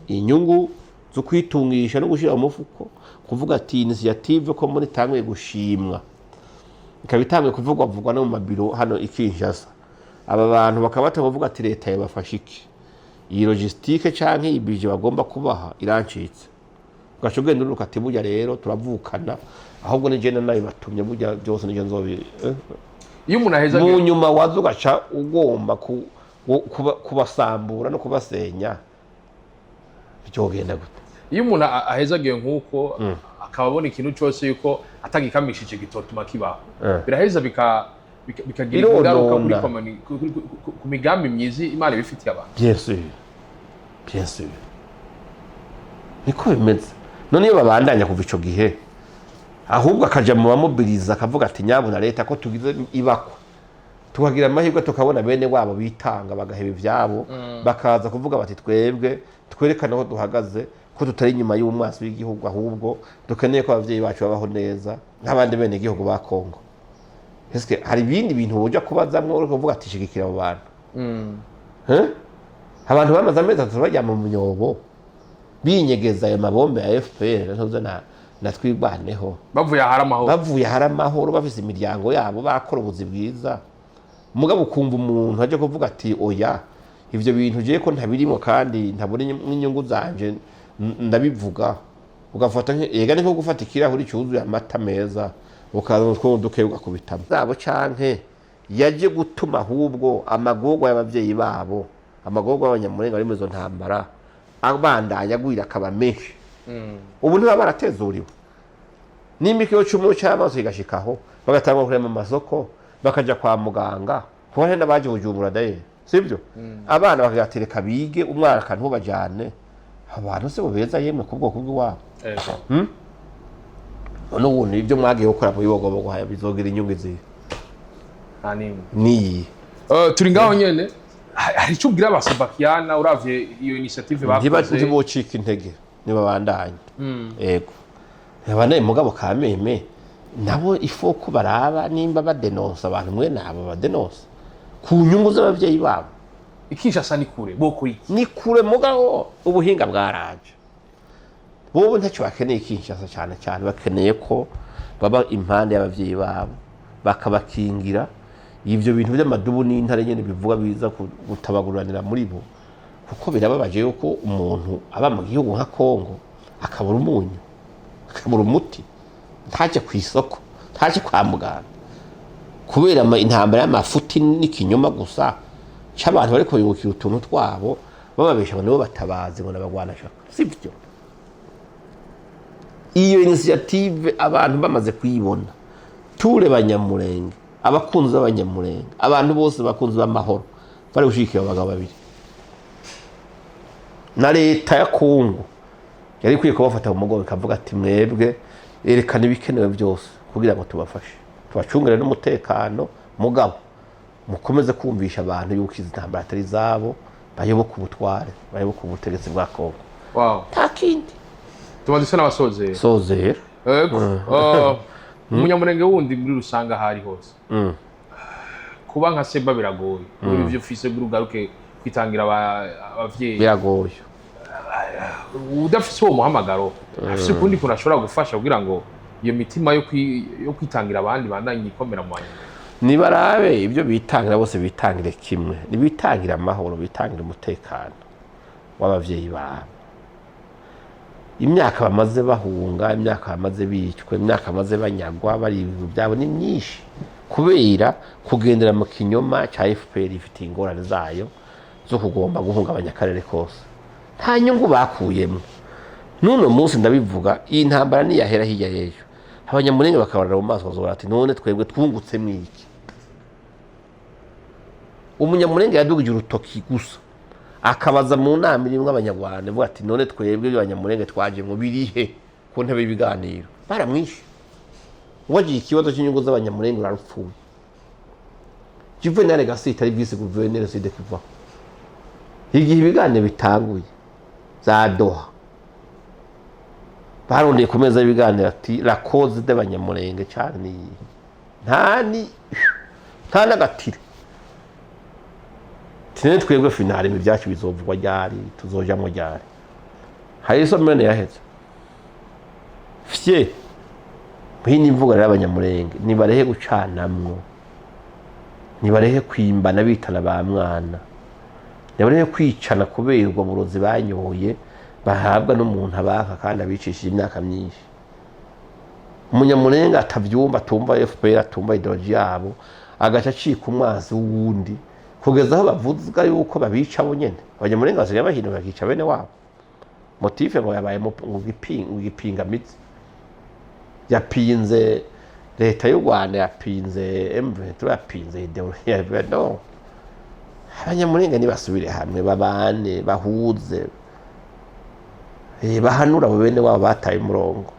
inyungu zo kwitungisha no gushyira mu mufuko, kuvuga ati initiative ko muri tanguye gushimwa, ikaba itanguye kuvugwa vugwa no mu mabiro hano i Kinshasa, aba bantu bakaba batavuga ati leta yabafashe iki, iyi logistique canke iyi budget bagomba kubaha irancitse, ugaca ugenda uruka ati burya rero turavukana, ahubwo ni jenda nayo batumye, burya byose nije nzobi. Iyo umuntu aheza Mu nyuma waza ugaca ugomba kubasambura no kubasenya, byogenda gute? Iyo umuntu ahezagiye nk'uko, akaba abona ikintu cyose yuko atagikamishije gitotuma kibaho, biraheza bikagira Bironona. ingaruka kuri ku migambi myiza Imana ibifitiye abantu. Bien sûr, bien sûr, niko bimeze. None iyo babandanya kuva ico gihe, ahubwo akaja mu bamobiliza, akavuga ati nyabuna leta, ko tugize ibakwa, tukagira amahirwe tukabona bene wabo bitanga bagaheba ivyabo, bakaza kuvuga bati twebwe twerekane aho duhagaze, ko tutari inyuma y'umwasi w'igihugu, ahubwo dukeneye ko abavyeyi bacu babaho neza nk'abandi bene igihugu ba Kongo. Eske hari ibindi bintu woja kubazamwo uriko kuvuga ati shigikira abo bantu? Eh? Abantu bamaze amezi 3 bajya mu myobo binyegeza ayo mabombe ya FPR ntuze na Twirwaneho. Bavuye ahari amahoro. Bavuye ahari amahoro, bafise imiryango yabo, bakora ubuzi bwiza. Mugabo ukumva umuntu aje kuvuga ati oya, ivyo bintu jewe ko ntabirimo kandi ntabona n'inyungu zanje, ndabivuga. Ugafata ega ni nko gufata ikirahuri cyuzuye amata meza, ukaza utwo duke ugakubitamo zabo, canke yaje gutuma ahubwo amagorwa y'abavyeyi babo, amagorwa y'Abanyamulenge bari muri izo ntambara abandanya agwira akaba menshi. Ubu ntibaba baratezuriwe nimba ikiro c'umuro c'amaso kigashikaho, bagatangwa kurema amasoko, bakaja kwa muganga, kuko hari n'abaje Bujumbura daye, sibyo? Abana bakagatereka bige umwaka ntubajane. Abantu se bo beza yemwe ku bwoko bw'iwabo? Ego. None ubu nibyo mwagiye gukora mu Bibogobogo haya bizogira inyungu izihe? Nta n'imwe. Niyi. Turi ngaho nyene. Hari icyo ubwira abasabakiyana uravye iyo initiative bakoze? Ntibocika intege, ntibabandanye. Yego, ntibabandanye, mugabo kameme nabo ifo ko baraba nimba badenonsa abantu mwe nabo badenonsa ku nyungu z'abavyeyi babo. Ikinshasa ni kure, bokora iki? Ni kure, mugabo ubuhinga bwaraje. Bobo ntacyo bakeneye Kinshasa cyane cyane, bakeneye ko baba impande y'abavyeyi babo bakabakingira ivyo bintu by'amadubu n'intare nyene bivuga biza gutabaguranira muri bo, kuko birababaje yuko umuntu aba mu gihugu nka Kongo akabura umunyu, akabura umuti, ntaje ku isoko, ntaje kwa muganga, kubera intambara y'amafuti n'ikinyoma gusa c'abantu bariko bibukira utuntu twabo, bababesha ngo nibo batabazi, ngo n'abagwanashaka. Sivyo. Iyo initiative abantu bamaze kuyibona, ture Banyamurenge, abakunzi b'Abanyamurenge, abantu bose bakunzi b'amahoro bari gushigikira abo bagabo babiri, na leta ya Kongo yari ikwiye kubafata mu mugongo, ikavuga ati mwebwe erekana ibikenewe byose kugira ngo tubafashe, tubacungire n'umutekano, mugabo mukomeze kumvisha abantu yuko izi ntambara atari izabo, bayoboke ubutware, bayoboke ubutegetsi bwa Kongo. Nta kindi. Tumaze isa n'abasozera. Sozera. Ego. Umunyamurenge wundi muri rusange aho ari hose, kuba nka Seba biragoye kuri ivyo ufise kugira ugaruke kwitangira abavyeyi. Biragoye. Udafise uwo muhamagaro, afise ukundi kuntu ashobora gufasha kugira ngo iyo mitima yo kwitangira abandi bandanye ikomera mu banyamurenge? Nibarabe ibyo bitangira bose, bitangire kimwe, nibitangire amahoro, bitangire umutekano w'abavyeyi babo. Imyaka bamaze bahunga, imyaka bamaze bicwa, imyaka bamaze banyagwa, bari ibintu byabo ni myinshi, kubera kugendera mu kinyoma cya FPR ifite ingorane zayo zo kugomba guhungabanya akarere kose, nta nyungu bakuyemo. N'uno munsi ndabivuga, iyi ntambara niyahera hirya y'ejo, Abanyamurenge bakabarira mu maso, bazobara ati none twebwe twungutse mwiki? Umunyamurenge yadugije urutoki gusa akabaza mu nama irimwo Abanyarwanda, avuga ati none twebwe Abanyamurenge twaje mu birihe ku ntebe y'ibiganiro? Baramwishe. Wagiye ikibazo cy'inyungu z'Abanyamurenge urarupfuye. Juvenal Gasita ari vice gouverneur Sud Kivu igihe ibiganiro bitanguye za Doha, barondeye ku meza y'ibiganiro ati la cause d'Abanyamurenge cyane ni iyihe? Nta ni nta n'agatire. Tine twebwe finale ibi byacu bizovugwa ryari? Tuzojamwo ryari? Hari isomero yaheze fye. Muhini imvugo rero, Abanyamurenge nibarehe gucanamwo, nibarehe kwimbana bitana ba mwana, nibarehe kwicana kubera ubwo burozi banyoye bahabwa n'umuntu abanka kandi abicishije imyaka myinshi. Umunyamurenge atavyumva, atumva FPR, atumva idéologie yabo, agaca acika umwansi w'uwundi kugeza aho bavuga yuko babica bo nyene. Abanyamurenge basigaye bahinduka bakica bene wabo, motif ngo yabaye ngo igipingamitsi, yapinze leta y'u Rwanda, yapinze M23, yapinze idéologie ya no. Abanyamurenge nibasubire hamwe, babane, bahuze, bahanura abo bene wabo bataye umurongo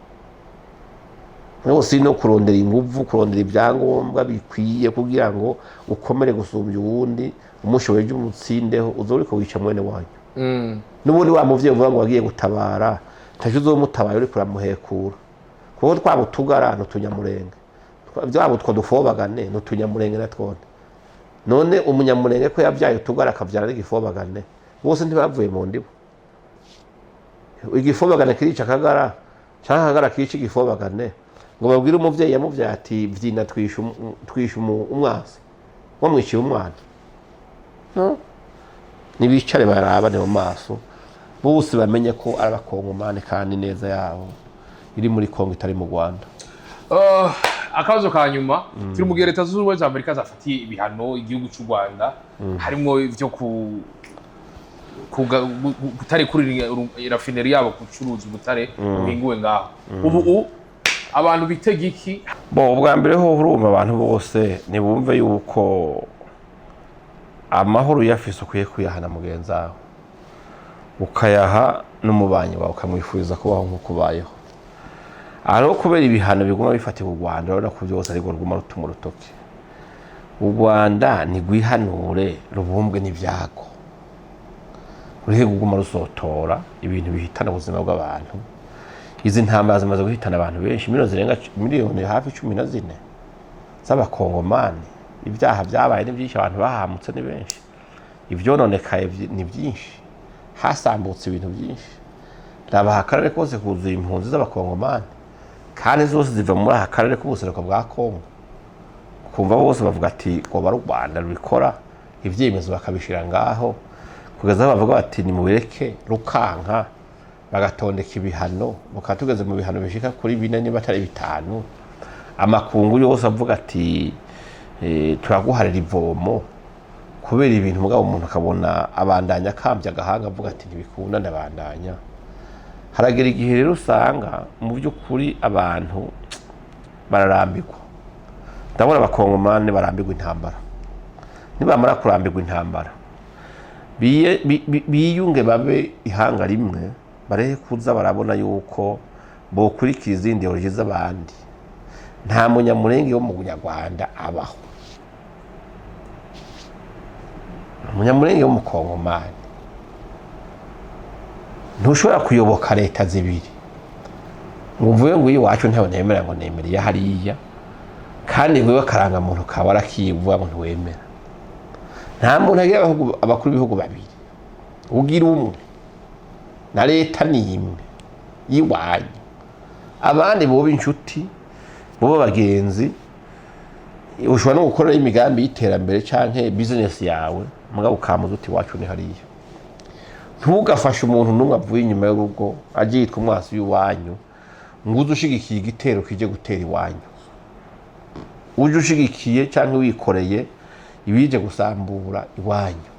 bose, no kurondera inguvu, kurondera ibyangombwa bikwiye kugira ngo ukomere gusumbya uwundi, umushoboye ujye umutsindeho, uza uriko wica mwene wanyu. N'ubundi wa muvyeyi uvuga ngo wagiye gutabara, ntaco uzomutabaye, uriko uramuhekura, kuko twaba utugara n'utunyamurenge, byaba utwo dufobagane n'utunyamurenge na twone. None umunyamurenge ko yabyaye utugara akavyara n'igifobagane, bose ntibavuye mu ndibo? Igifobagane kirica akagara canke akagara kica igifobagane, ngo babwire umuvyeyi yamuvyaye ati: "Vyina, twishe umwansi, wamwiciye umwana." No nibicare barabane mu maso bose, bamenye ko ari Abakongomani kandi neza yabo iri muri Kongo, itari mu Rwanda. Akabazo ka nyuma: turi mu gihe Leta Zunze Ubumwe za Amerika zafatiye ibihano igihugu cy'u Rwanda, harimo ivyo ku kutarekurira raffinerie yabo gucuruza ubutare buhinguwe ngaho. Ubu abantu bitega iki? Bo, ubwa mbere ho urumva abantu bose ntibumve yuko amahoro uyafise ukwiye kuyahana mugenzi wawe, ukayaha n'umubanyi wawe, ukamwifuriza kubaho nk'uko ubayeho. Aha rero, kubera ibihano biguma bifatirwa u Rwanda, urabona ko byose ariko ruguma rutuma urutoki. U Rwanda ntigwihanure, rubumbwe n'ibyago, rurihe kuguma rusotora ibintu bihitana ubuzima bw'abantu. Izi ntambara zimaze guhitana abantu benshi, miliyoni zirenga miliyoni hafi 14 z'Abakongomani. Ibyaha byabaye ni byinshi, abantu bahamutse ni benshi, ivyononekaye ni byinshi, hasambutse ibintu byinshi. Raba aha akarere kose kuzuye impunzi z'Abakongomani, kandi zose ziva muri aka karere k'ubuseruko bwa Kongo. Kumva bose bavuga ati ngo bari u Rwanda rubikora, ibyemezo bakabishira ngaho, kugeza aho bavuga bati nimubireke, rukanka, bagatondeka ibihano, bukaba tugeze mu bihano bishika kuri bine niba atari bitanu. Amakungu yose avuga ati turaguharira ivomo kubera ibintu, mugabo umuntu akabona abandanya akambye agahanga, avuga ati ntibikunda, ndabandanya. Haragera igihe rero usanga mu by'ukuri abantu bararambirwa. Ndabona Abakongomani barambirwa intambara. Nibamara kurambirwa intambara, biyunge, babe ihanga rimwe, barehe kuza barabona yuko bokurikira izindi idéologie z'abandi. Nta munyamurenge wo mu Bunyarwanda abaho, umunyamurenge w'Umukongomani. Ntushobora kuyoboka leta zibiri ngo uvuge ngo iwacu ntawe nemera, ngo nemera iya hariya, kandi wewe akarangamuntu kawe arakivuga ngo ntiwemera. Nta muntu agira abakuru b'ibihugu babiri, ugira umwe na leta ni imwe y'iwanyu. Abandi boba inshuti, boba abagenzi, ushobora no gukora imigambi y'iterambere canke business yawe, mugabo ukamuza uti iwacu ni hariya. Ntugafashe umuntu n'umwe avuye inyuma y'urugo aje yitwa umwasi w'iwanyu, ngo uze ushigikiye igitero kije gutera iwanyu, uje ushigikiye cyangwa wikoreye ibije gusambura iwanyu.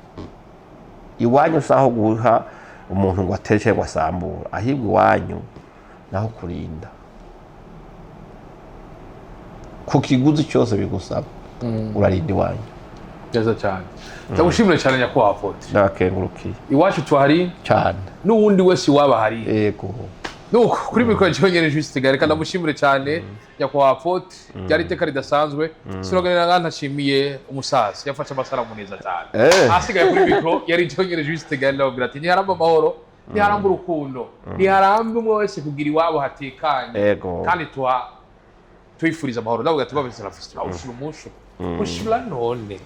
Iwanyu si aho guha umuntu ngo atere cyangwa asambura, ahubwo iwanyu naho kurinda ku kiguzi cyose bigusaba, urarinda iwanyu. Neza cyane, ndagushimire cyane, nyakubahwa Apôtre. Ndabakengurukiye. Iwacu tuhari cyane. N'uwundi wese iwaba hari. Yego. Nuko kuri mikoro cyonyine Juste Gare, kandi ndamushimire cyane nyakubahwa Apôtre, byari iteka ridasanzwe. Sinoganira nga ntashimiye umusaza yafashe amasaramu neza cyane. Ahasigaye kuri mikoro yari cyonyine Juste Gare, ndababwira ati ntiharambe amahoro, ntiharambe urukundo, ntiharambe umwe wese kugira iwabo hatekanye. Kandi tuha tuyifuriza amahoro. Ndavuga ati babise la festival ushira umunsi ushira none.